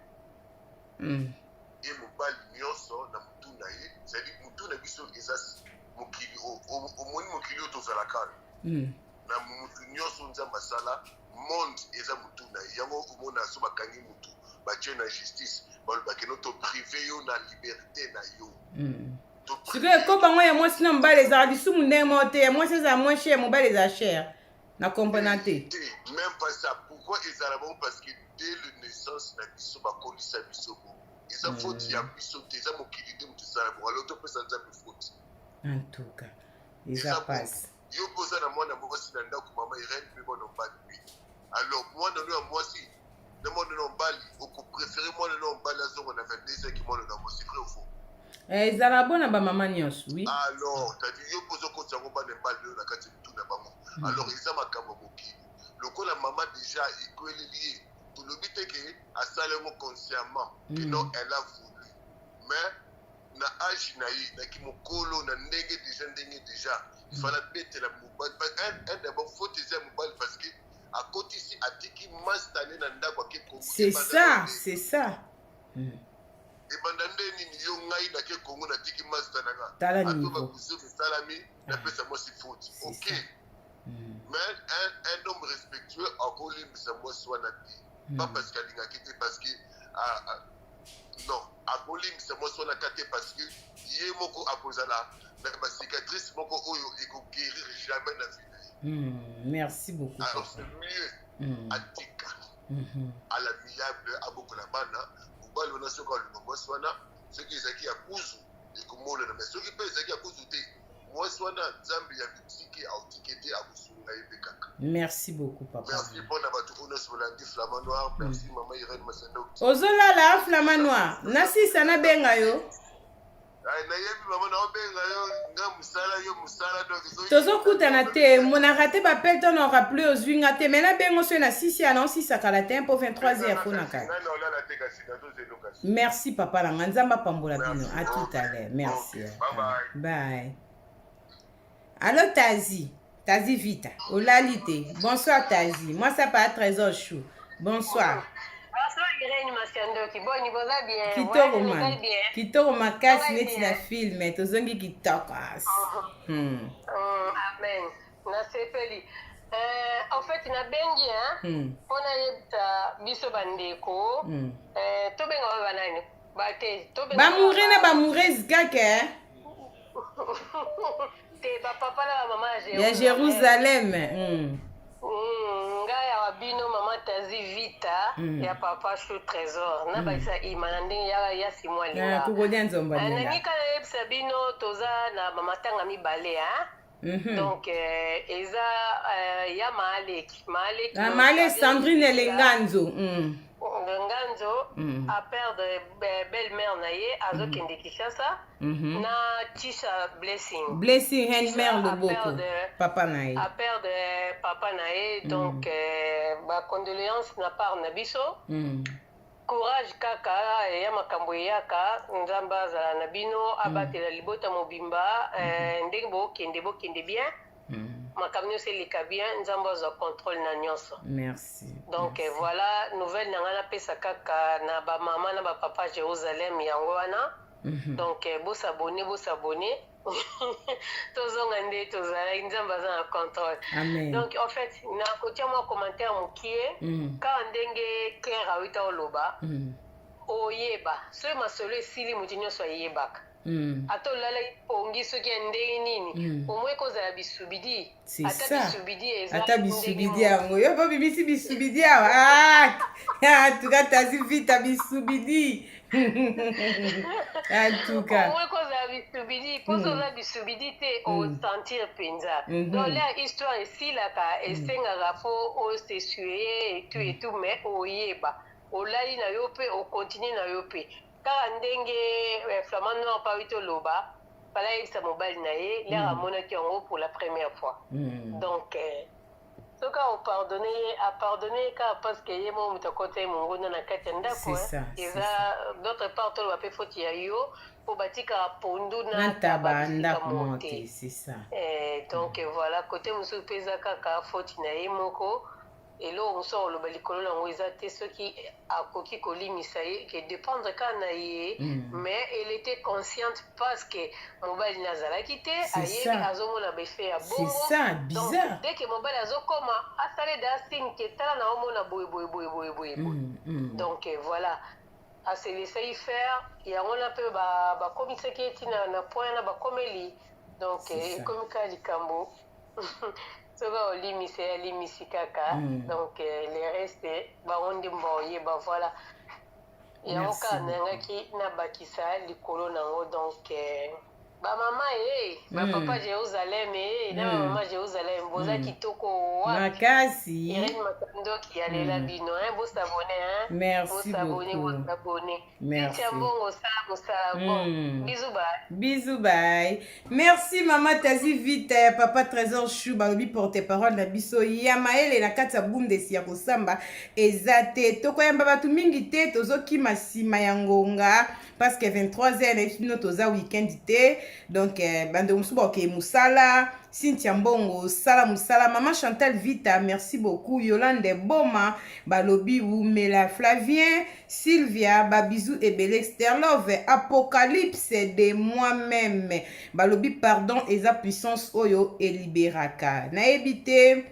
Ye mobali nyonso na mutu na ye, c'est-à-dire mutu na biso eza mokili. Omoni mokili oyo tozalaka na mutu nyonso Nzambe asala, monde eza mutu na ye. Yango omona so bakangi mutu, batie na justice, balobaki no, toprive yo na liberté na yo. Sikoyo ekobango ya mwasi na mobali ezala lisumu ndenge moko te? Ya mwasi ezala moins cher, mobali ezala cher, na comprendre te. Te, même pas ça. Pourquoi ezala bongo? Parce que dès le naissance na biso bakolisa biso bongo. Eza faute ya biso te, eza mokili nde moto ezala bongo. Alors topesa Nzambe faute? En tout cas, eza pasi. Yo mpo oza na mwana mwasi na ndako, mama Irene, mpe mwana mobali mpe. Alors mwana no ya mwasi na mwana no mobali, okopréféré mwana no mobali azonga na 22 ans que mwana na mwasi, vrai ou faux? Ezala bona bamama nyonso, oui. Alors c'est-à-dire yo mpo ozokotisa yango bana mibali oyo na kati ya mitu na bango. Alors eza makambo ya mokili. Lokola mama déjà ekweleli ye, tolobi te ke asala yango consciemment, que non, elle a voulu. Mais na age na ye, na kimokolo, na ndenge déjà, ndenge déjà, il fallait abetela mobali. Un d'abord, faute eza ya mobali parce que akotisi, atiki masta ne na ndako, ake Kongo. C'est ça, c'est ça. Ebanda nde nini? Yo, ngai nake Kongo, natiki master na nga. Tala Ato niveau. bakuzumu esalami, napesa mwasi faute. C'est Ok. ça. Mais un homme respectueux akolimbisa mwasi wana te, pas parce que alingaki te, parce que ah, ah, non, akolimbisa mwasi wana ka te, parce que ye moko akozala na bacicatrice moko oyo ekoguérir jamais na vie na ye. Merci beaucoup. Alors papa. c'est mieux atika à l'amiable, abokola bana. Mobali wana, soki alinga mwasi wana, soki ezalaki ya kuzu, ekomonana, mais soki mpe ezalaki ya kuzu te, mwasi wana, Nzambe ya bitike aotike te, akosunga ye mpe kaka. Merci beaucoup, papa. Merci mpona bato oyo nyonso bolandi Flamand Noir. Merci, mama Irene Masanda. Ozolala, Flamand Noir? Nasisa, nabenga yo. Nayebi, mama, naobenga yo, nga mosala, yo mosala, donc Tozokutana te, monaka te bapele to na rappele, ozwi nga te, mais nabengo soki na sisi ya naosisakala te mpo 23 heures fo na kala. Ngai naolala te, kasi nazozelo kasi. Merci, papa na nga, Nzambe apambola bino. Merci. À tout à l'heure, merci. Ok, bye bye. Bye. Allo, Tazi, Tazi Vita, olali te? Bonsoir, Tazi, moi ça pa Trésor Chou, bonsoir. Bonsoir Irène Masiandoki, boni boza bien? Kitoko. Voyage Man ezali bien? Kitoko makasi. Ozali Neti na bien? film, tozongi kitoko. Amen. Nasepeli. En fait, nabengi hein, mpona yebisa biso bandeko, tobenga ba banani bate, tobenga Bamoure na bamourese kaka, eh? Te, bapapa na bamama ya ya Jérusalem. Ngai awa bino mama Tazi Vita ya papa Chou Trésor na bakisa ima na ndenge ya simwa Ah, linga. Kokodia nzomba linga. Nangi kaka nayebisa bino, toza na bamatanga mibale hein? Donc eza ya Maaleki, Maaleki. Ah, Maale Sandrine Elenganzo. Nganzo aperdre belle mère na ye, azokende Kinshasa na Tisha Blessing. Blessing Handmer Tisha Loboko. Papa na ye. Aperdre papa na ye, donc bacondoléance na part na biso. Courage kaka ya makambo eyaka, Nzambe azala na bino, abatela libota mobimba. Ndenge bokende, bokende bien. Makambo nyonso eleka bien, Nzambe azwa contrôle na nyonso. Merci. Donc Merci. Voilà nouvelle na ngai napesa kaka na bamama na bapapa Jérusalem, yango wana. Donc bosabonner, bosabonner, tozonga nde tozalaki, Nzambe aza na contrôle. Amen. Donc en fait, nakotia mwa commentaire mokie. Kaka ndenge Claire awita oloba, oyeba soki masolo esili, moto nyonso ayebaka. Ata olalaki pongi soki ya ndenge nini, omoi kozala bisubidi. C'est Ata ça. bisubidi eza Ata ndenge bisubidi moko. yango yo mpo bibisi bisubidi awa. Ah, en tout cas, Tazi Vita, bisubidi en tout cas. Omoi kozala bisubidi mpo so oza bisubidi te, osentir mpenza. Donc la histoire esilaka, esengaka fo osessuyer et tout et tout, mais oyeba olali na yo mpe okontinue na yo mpe kaka ndenge Flamand Noir pa wi toloba, fala ayebisa mobali na ye lere amonaki yango pour la première fois. Donc soki apardonne ye, apardonne ye kaka parce que ye moko moto akota ye monguna na kati ya ndako. C'est ça, c'est Eza d'autre part, toloba mpe foti ya yo mpo batikaka pondu na na ntaba bisika ndako moko moko te. te, c'est ça. Donc voilà, côté mosusu mpe eza kaka foti na ye moko. Eloko mosusu akoloba likolo nango eza te. Soki akoki kolimisa ye, ke dépendre kaka na ye. Mais elle était consciente parce que mobali nazalaki te, C'est ayebi, ça. azomona baeffet ya C'est bongo. ça. Donc Bizarre. dès que mobali azokoma, asale da signe ke tala na omona boye boye boye boye boye boye. Donc voilà, ase laisser faire yango wana mpe bakomisaki ye ntina na point wana bakomeli. Donc C'est ça. ekomi kaka likambo soki olimisi ye, alimisi kaka. Donc le reste, bango nde baoyeba. Voilà, yango Merci kaka beaucoup. nayangaki nabakisa likolo nango. Donc bamama e bapapa Jérusalem e na bamama Jérusalem, boza kitoko wapi. Makasi. Irene Makandoki alela bino hein, bosabonner hein. Merci Bosabonner. beaucoup. Bosabonner. Merci. Tia mbongo, osala mosala bon. Bisous, bye. Bisous, bye. Merci, mama Tazi Vita ya papa Trésor Chou, balobi porte parole na biso ya mayele na kati ya bundesi ya kosamba eza te. Tokoyamba bato mingi te, tozokima nsima ya ngonga. Parce que 23 heures nayebi bino toza week-end te. Donc eh, bandeko mosusu bakokee mosala. Cynthia Mbongo sala mosala. Mama Chantal Vita, merci beaucoup. Yolande Boma balobi wumela. Flavien Sylvia ba bisous ebele. Sterlove Apocalypse de moi-même balobi pardon eza puissance oyo eliberaka. Nayebi te.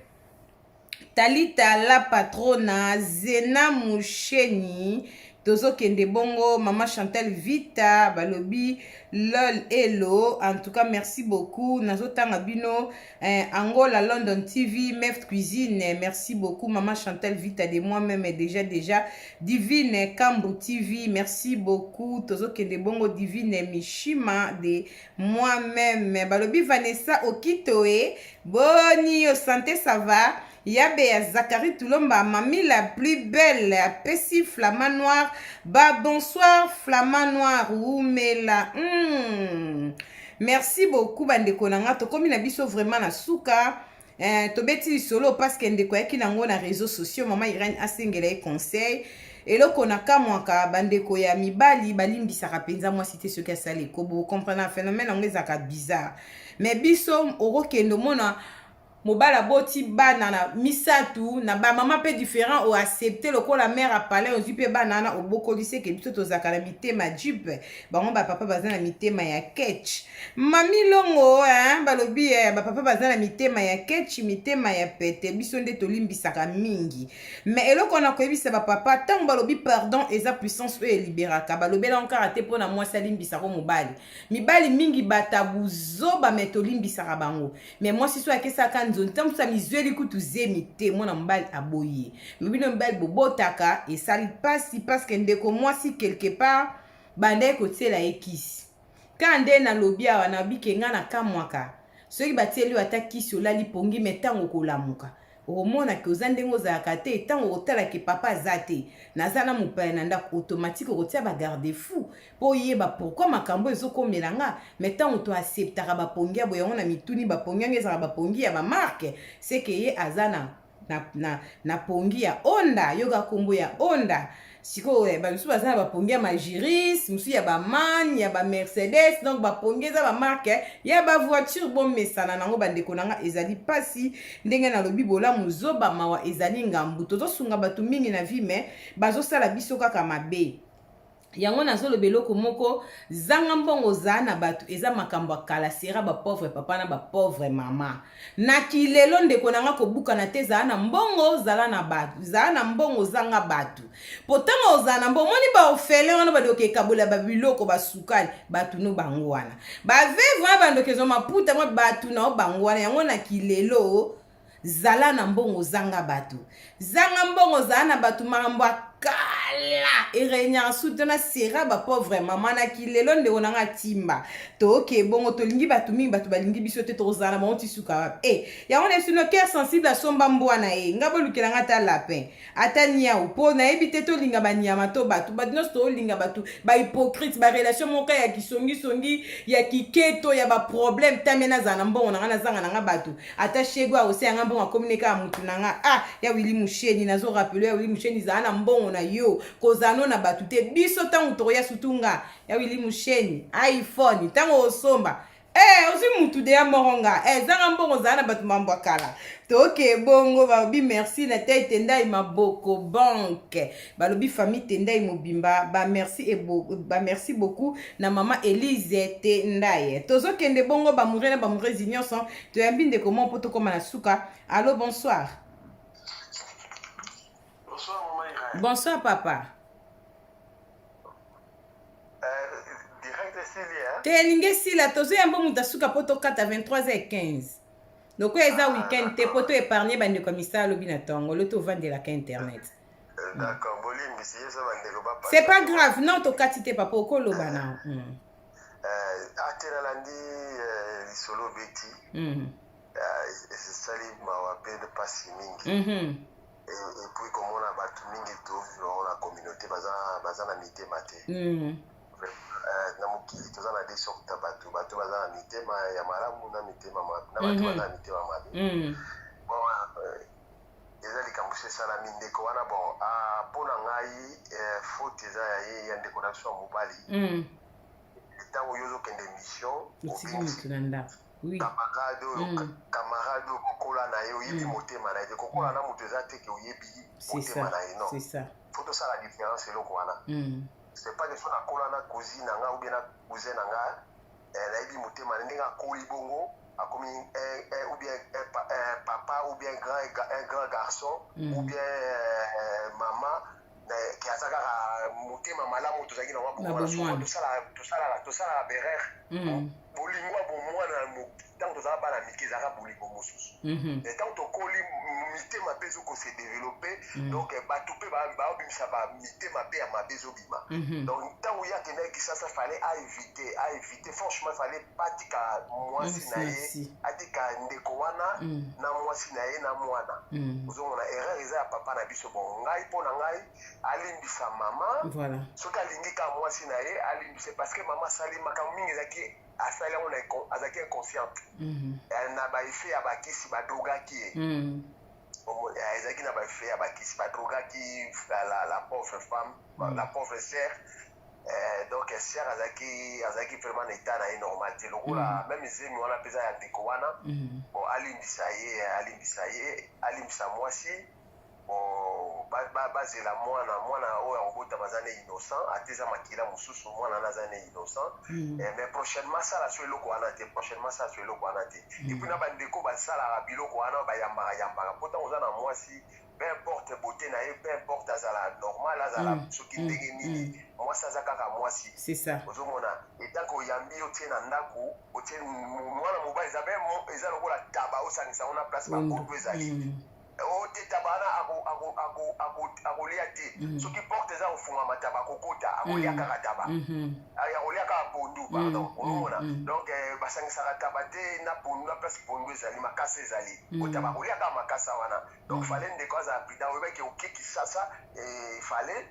Talita la patrona Zena Musheni tozokende bongo mama Chantal Vita balobi lol elo en tout cas merci beaucoup nazotanga bino eh, Angola London TV Meft Cuisine merci beaucoup mama Chantal Vita de moi-même déjà déjà Divine Kambu TV merci beaucoup tozokende bongo Divine Mishima de moi-même balobi Vanessa Okitoe boni yo santé ça va yabe ya Zachary Tulomba mami la plus belle apesi flamant noir ba bonsoir flamant noir wumela Merci beaucoup bandeko na nga tokomi na biso vraiment na suka. Tobeti lisolo parce que ndeko ayaki nango na réseaux sociaux, mama Irène asengela ye conseil. Eloko na kamwaka, bandeko ya mibali balimbisaka mpenza mwasi te soki asali ekobo. Comprendre phénomène yango ezalaka bizarre, mais biso okokende omona mobali aboti bana na misatu na bamama mpe différent, oaccepte lokola mare apalin, ozwi mpe bana wana obokoli. Seke biso tozalaka na mitema jupe, bango bapapa baza na mitema ya ketch. Mami Longo, hein, balobi eh, bapapa baza na mitema ya ketch, mitema ya pete, biso nde tolimbisaka mingi. Mais eloko wana koyebisa bapapa, ntango balobi pardon eza puissance oyo eliberaka, balobela kaka te mpona mwasi alimbisako mobali. Mibali mingi bata buzoba, me tolimbisaka bango. Me mwasi so akesaka nzoni, ntango mosusu amizweli kutu zemi te, mwana mobali aboyi ye. Me bino mibali bobotaka, esali mpasi parce que ndeko mwasi quelque part bandaki kotiela ye kisi. Ka nde nalobi awa, nabike nga na kamwaka soki batieli yo ata kisi, olali pongi, me ntango okolamuka okomonake oza ndenge ozalaka te. Ntango okotalake papa aza te, naza na mopaya na ndako, automatique okotia bagarde-fous mpo oyeba pourquoi makambo ezokomela nga. Me ntango toacceptaka bapongi ya boye, yango na mituni, bapongi yango ezalaka bapongi ya bamarque. Seke ye aza na pongi ya Onda, yoka nkombo ya Onda. Sikoyo bamisusu baza na bapongi ya Magiris, mosusu ya baMAN, ya baMercedes. Donc bapongi eza bamarque ya bavoiture. Bomesana nango, bandeko na nga. Ezali mpasi ndenge nalobi, bolamu zoba, mawa ezali ngambu. Tozosunga bato mingi na vie, me bazosala biso kaka mabe. Yango nazoloba eloko moko: zanga mbongo, ozala na bato. Eza makambo ya kala sera bapauvre papa na bapauvre mama na kilelo. Ndeko na nga, kobukana te. Zala na mbongo, zala na bato. Zala na mbongo, ozanga bato. Po ntango ozala na mbongo, omoni baorphelin wana, bandoki ekabola babiloko, basukali bato no bango wana, baveuve wana, bandoki ezwa maputa mwa bato na o bango wana. Yango na kilelo, zala na mbongo, zanga bato. Zanga mbongo, zala na bato. Makambo ya kala eregnaka su te na sera bapauvre mama na kilelo. Ndeko na nga, timba toke bongo. Tolingi bato mingi, bato balingi biso te. Tokozala na bango ti suka wapi? E yango na biso no cœur sensible asomba mbwa na ye. Nga bolukela nga ata lapin, ata niau, mpo nayebi te. Tolinga banyama to bato, bato nyonso tolinga bato bahypocrite, barelation moko ya kisongisongi, ya kiketo, ya baproblème. Tame nazala na mbongo na nga, nazanga na nga bato. Ata shego aosia nga mbongo, akomi ne kaka mutu na nga. Ah, ya Wili Musheni, nazorappeler ya Wili Musheni, zala na mbongo na yo, kozala no na bato te. Biso ntango tokoya, sutu nga ya Wili Musheni, iPhone ntango osomba, Eh, ozwi mutu deya moko nga. Eh, zanga mbongo, ozala na bato, mambo ya kala. Toke bongo. Balobi merci na tai Tendai Maboko Banke, balobi famille Tendai mobimba bamerci bamerci beaucoup na mama Elise Tendai. Tozokende bongo, bamoure na bamourezi nyonso. Toyambi ndeko moko mpo tokóma na suka. Allo, bonsoir. Bonsoir, maman Irène. Bonsoir, papa. Direct esili, hein? Te, elingi esila. Tozoyamba moto asuka mpo tokata 23h15 lokola eza weekend te, mpo to épargne bandeko ya misala lobi na ntongo lo tovandelaka internet. D'accord, bolimbisi ye so bandeko bapa. C'est pas grave, non, tokati te papa, okoloba na. Ate nalandi lisolo obeti. Esali mawa mpe mpasi mingi. Et puis komona bato mingi tovivre na communauté baza na mitema te. Na mokili toza na deux sorte ya bato: bato baza na mitema ya malamu na mitema mabe, na bato baza na mitema mabe. Bon, eza likambo so. Esalami ndeko wana, bon, ah, mpo na ngai, faute eza ya ye, ya ndeko na biso ya mobali. Ntango yo ozokende mission, otiki motu na ndako, oui. Camarade oyo, camarade oyo kokola na ye, oyebi motema na ye te. Kokola na moto eza te ke oyebi C'est motema ça. na ye, non. C'est ça. Faut tosala différence eloko wana. C'est pas que so nakola na cousine na nga ou bien na cousin na nga, nayebi motema na ndenge akoli bongo, akomi ou bien un papa ou bien un grand garçon ou bien mama ke aza kaka motema malamu tozalaki na Na bomwana. bomwana. Tosalaka berere. Bolingo ya bomwana, ntango tozala bana mike, ezalaka bolingo mosusu. Mais ntango tokoli, mitema mpe ezokose développer. Donc bato mpe baobimisa bamitema mpe ya mabe ezobima. Donc ntango ye akendaki Kisasa, fallait aéviter, aéviter franchement, fallait batika mwasi na ye, Merci. atika ndeko wana na mwasi na ye na mwana. Ozomona, erreur eza ya papa na biso. Bon, ngai, mpo na ngai, alimbisa mama. Soki alingi kaka mwasi na ye, alimbisa, parce que mama asali makambo mingi, ezalaki asali yango azalaki inconsciente. Na baeffet ya bakisi badrogaki ye. Ezalaki na baeffet ya bakisi, badrogaki la pauvre femme, la pauvre sœur. Donc sœur azalaki vraiment na état na ye normal te, lokola même zemi wana mpenza ya ndeko wana. Bon, alimbisa ye, alimbisa ye, alimbisa mwasi. Bon, bazela mwana, mwana oyo akobotama aza ne innocent, ate eza makila mosusu, mwana wana aza ne innocent. Mais prochainement asala so eloko wana te, prochainement asala so eloko wana te. Et puis na bandeko basalaka biloko wana, bayambaka yambaka, po ntango oza na mwasi, peu importe beauté na ye, peu importe azala normal, azala soki ndenge nini, mwasi aza kaka mwasi. C'est ça. Ozomona, etanke oyambi, otie na ndako, otie mwana mobali, eza be eza lokola taba, osangisa ngo na place bakoto ezali. O te, taba wana akolia te. Soki porte eza kofungama, taba akokota, akolia kaka taba. Akolia kaka pondu, pardon. Omona, donc basangisaka taba te na pondu, na place pondu ezali, makasa ezali. Kotaba, akolia kaka makasa wana. Donc fallait ndeko azala prudent. Oyebaki oke Kisasa, fallait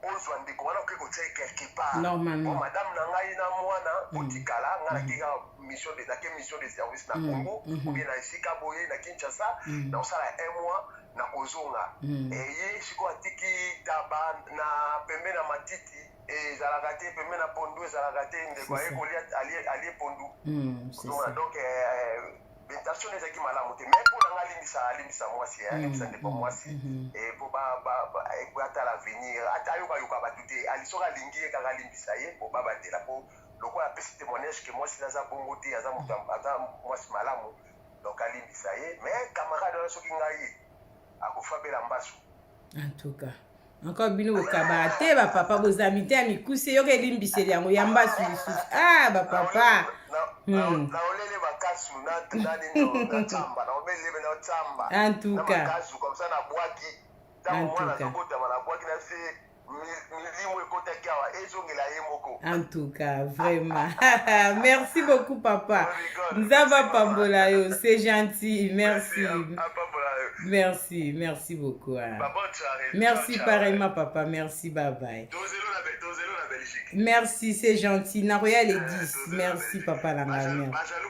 ozwa ndeko wana, oke kotia ye quelque part. Normalement. Bon, madame na ngai na mwana otikala, ngai nake kaka mission de, nake mission de service na Congo ou bien na esika boye na Kinshasa, na kosala un mois, na kozonga. Eye sikoyo atiki taba na pembe na matiti, ezalaka te, pembe na pondu ezalaka te. Ndeko aye kolia, alie pondu. C'est ça. Donc intention ezalaki malamu te. Mais mpo na ngai, alimbisa, alimbisa mwasi, alimbisa ndeko mwasi, mpo atala avenir, ata ayokayoka bato te. Ali soki alingi ye kaka, alimbisa ye mpo babandela, mpo lokola apesi témoignage ke mwasi aza bongo te, aza moto, aza mwasi malamu, donc alimbisa ye. Mais camarade wana, soki ngai, akofabela mbasu. En tout cas, encore bino bokabaka te, bapapa bozami te ya mikuse, yoka elimbiseli yango ya mbasu lisusu. Ah, bapapa. Naolele makasu na nini, na tsamba, naobelele na tsamba. En tout cas. Makasu comme ça, nabwaki ntango mwana azobotama, nabwaki na se, milimo ekotaki awa ezongela ye moko. En tout cas, vraiment, merci beaucoup, papa. Nzambe apambola yo, c'est gentil, merci, merci, merci beaucoup, hein. Merci pareillement, papa, merci, bye bye. Merci, c'est gentil. Nakoya le 10. Merci, papa na ngai, merci.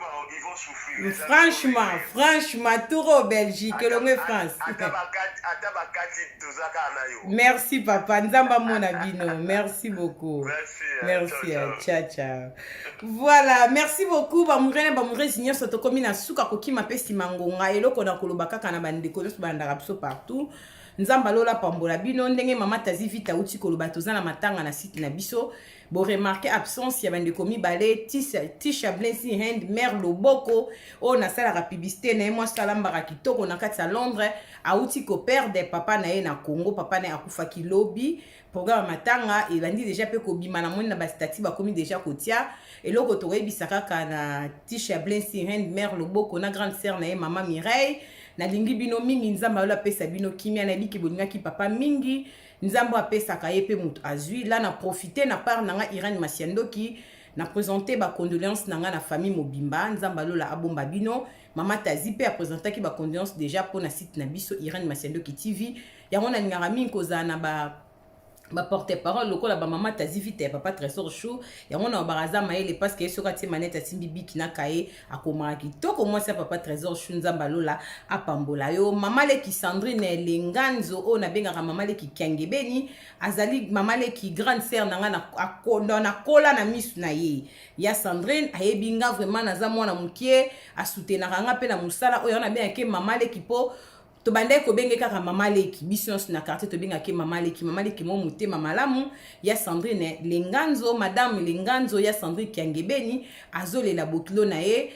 Franchement, franchement, tour Belgique, elongo France. Ata bakati, toza kaka na yo. Merci, papa. Nzambe amona bino. Merci beaucoup. Merci. Merci. Ciao ciao. Voilà, merci beaucoup, bamoureux na bamoureuses nyonso. Tokomi na suka, kokima mpe nsima ngonga. Eloko na koloba kaka na bandeko nyonso balandaka biso partout, Nzambe alola pambola bino. Ndenge mama Tazi Vita auti koloba, toza na matanga na site na biso. Boremarquer absence ya bandeko mibale, Tisha Blessing Hand, mare loboko oyo nasalaka publicité na ye, mwasi alambaka kitoko na kati ya Londres, auti koperdre papa na ye na Congo. Papa na ye akufaki lobi. Programme ya matanga ebandi déjà mpe kobima na moni na bastatuts, bakomi déjà kotia eloko. Tokoyebisa kaka na Tisha Blessing Hand, mare loboko, na grande sœur na ye, mama Mireille, nalingi bino mingi. Nzambe alola apesa bino kimia. Nayebiki bolingaki papa mingi. Nzambe apesaka ye mpe moto azwi la. Na profite na part na nga, Irane Masiandoki, na présente bacondoléance na nga na famille mobimba. Nzambe alola abomba bino. Mama Tazi mpe apresentaki bacondoléance déjà mpo na site na biso Irane Masiandoki TV. Yango nalingaka mingi kozala na ba Ba porte parole lokola ba mama tazi vita ya papa Trésor Chou, yango na baka aza mayele parce que soki atie manette, asimbi biki na kaye, akomaka kitoko. Mwasi ya papa Trésor Chou, Nzambe alola apambola yo. Mama leki Sandrine Lenganzo, oyo nabengaka mama leki Kiangebeni, azali mama leki, grande sœur na nga, nakola na misu na ye. Ya Sandrine ayebi nga vraiment, naza mwana mokie, asoutenaka nga mpe na mosala oyo. Wana nabengaki mama leki mpo tobandaki kobenge kaka mama leki. Biso nyonso na quartier tobengaki mama leki. Mama leki mo motema malamu ya Sandrine Lenganzo, madame Lenganzo, ya Sandrine Kiangebeni, azolela bokilo na ye,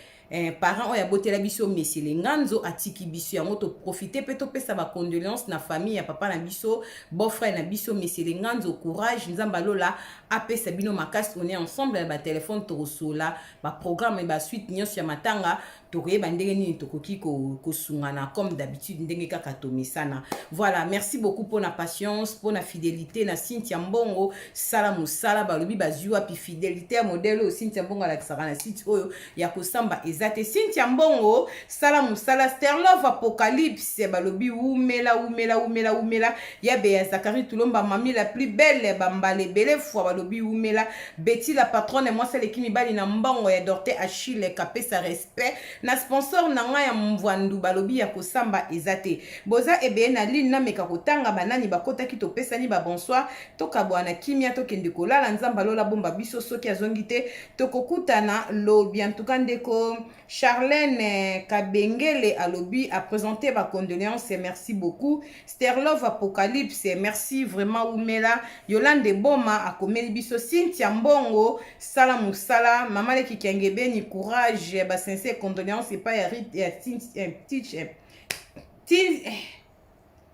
parent oyo abotela biso, monsieur Lenganzo, atiki biso. Yango toprofite mpe topesa bacondoléance na famille ya papa na biso, beau-frère na biso, monsieur Lenganzo. Courage, Nzambe alola apesa bino makasi. On est ensemble na batelefone, tokosola baprogramme, basuite nyonso ya matanga, tokoyeba ndenge nini tokoki kosungana comme d'habitude, ndenge kaka tomesana. Voilà, merci beaucoup mpona patience, mpona fidélité na Cynthia Mbongo. Sala mosala, balobi bazwi wapi fidélité ya modèle oyo Cynthia Mbongo alakisaka na site oyo ya kosamba? Eza te. Cynthia Mbongo, sala mosala. Sterlove Apocalypse, balobi wumela, wumela, wumela, wumela. Ya Beya Zakari Tulomba, mami la plus belle, bambala ebele fois, balobi wumela. Betty la patronne, mwasi aleki mibali na mbongo, ya Dorte Achille, kapesa respect na sponsor na ngai ya Mvwandu. Balobi ya kosamba eza te. Boza ebeye na ligne, nameka kotanga banani bakotaki. Topesani babonsoir, tokabwana na kimia, tokende kolala. Nzambe alola bomba biso. Soki azongi te, tokokutana lobi. Antuka ndeko Charlène Kabengele alobi aprésente bacondoléance, merci beaucoup. Sterlove Apocalypse, merci vraiment, umela. Yolande Boma akomeli biso Cynthia Mbongo, sala mosala. Mama leki Kiangebeni, courage, basincère condoléance epai ya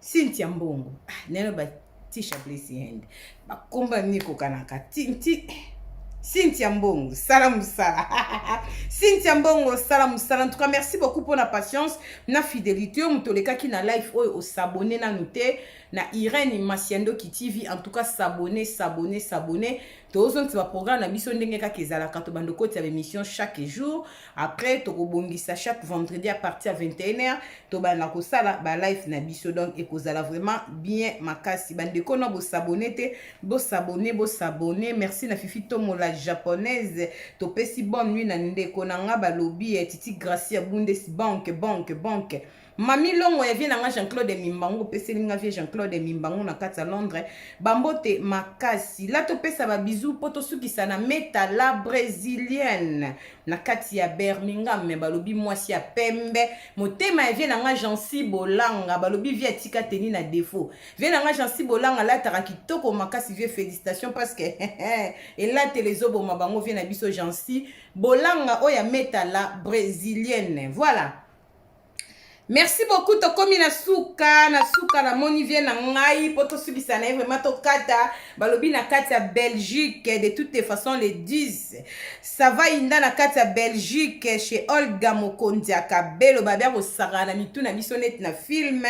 Cynthia Mbongo. Neno batisha Blessy Hand, bakomba nini ekokanaka. Cynthia Mbongo, sala mosala. Cynthia Mbongo, sala mosala. En tout cas, merci beaucoup mpona patience na fidélité. Oyo moto olekaki na live oyo, osabone nanu te na Irene Masiandoki TV, en tout cas s'abonner, s'abonner, s'abonner. Tozongisa baprogramme na biso ndenge kaka ezalaka. Tobanda okotisa baémission chaque jour, après tokobongisa chaque vendredi à partir ya 21h, tobanda kosala balive na biso. Donc ekozala vraiment bien makasi. Bandeko na bosabone te, bosabone, bosabone. Merci na Fifi Tomola japonaise. Topesi bonne nuit na ndeko na nga, balobi Titi Gracia Bundes, banque, banque, banque. Mami Longo ya vie na nga Jean-Claude Mimbangu, opeseli nga vie Jean-Claude Mimbangu na kati ya Londres, bambote makasi. La topesa babizu mpo tosukisa na Meta la brésilienne na kati ya Birmingham, me balobi mwasi ya pembe, motema ya vie na nga Jansi Bolanga. Balobi vie atika teni na défaut. Vie na nga Jansi Bolanga alataka kitoko makasi. Vie, félicitation, parce que elatela ezoboma bango. Vie na biso Jansi Bolanga oyo ya Meta la brésilienne. Voilà, merci beaucoup. Tokomi na suka, na suka. Namoni vie na ngai mpo tosukisa na ye vraiment, tokata. Balobi na kati ya Belgique, de toutes les façons, le 10 ça va inda na kati ya Belgique chez Olga Mokonzi ya Kabelo. Babia kosakana na mitu na biso neti na film.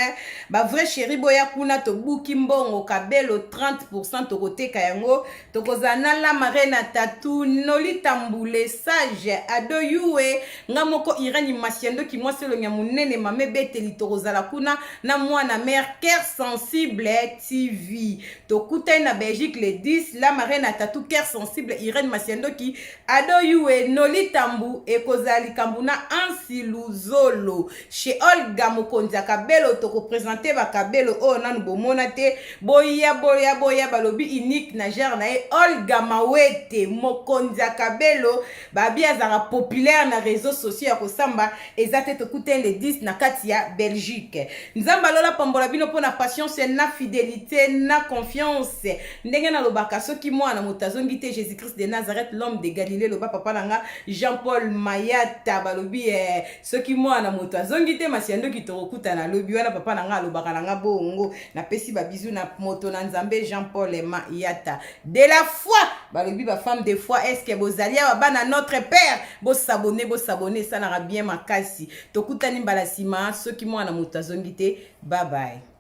Bavrai chéri, boya kuna, tobuki mbongo kabelo 30, tokoteka yango. Tokozala na La Marena Tatu, Noli Tambule, Sage Ado Yue, nga moko Irani Masiandoki, mwasi elongi ya monene, mama ebeteli. Tokozala kuna na mwana mare Cœur Sensible TV. Tokutani na Belgique le 10, La Marena Tatu, Cœur Sensible, Irene Masiandoki, Ado Yue, Noli Tambu. Ekozala likambo na Ansi Luzolo chez Olga Mokonzi ya Kabelo. Tokopresente bakabelo oyo nanu bomona te. Boya, boya, boya. Balobi unique na genre na ye, Olga Mawete, mokonzi ya Kabelo. Babi azalaka populaire na réseaux sociaux, ya kosamba eza te. Tokutani le 10 na kati ya Belgique. Nzambe alola pambola bino mpona patience na fidélité na confiance. Ndenge nalobaka, soki mwana moto azongi te, Jésus Christ de Nazareth, l'homme de Galilée, loba papa na nga Jean Paul Mayata, balobi soki mwana moto azongi te, Masiandoki, tokokutana lobi. Wana papa na nga alobaka na nga bongo. Napesi babizu na moto na Nzambe Jean Paul Mayata de la foi. Balobi bafemme de foi, est-ce bozali awa? Bana notre père, bosabone, bosabone, esalaka bien makasi. Tokutani mbala nsima soki mwana moto azongi te. Bye bye.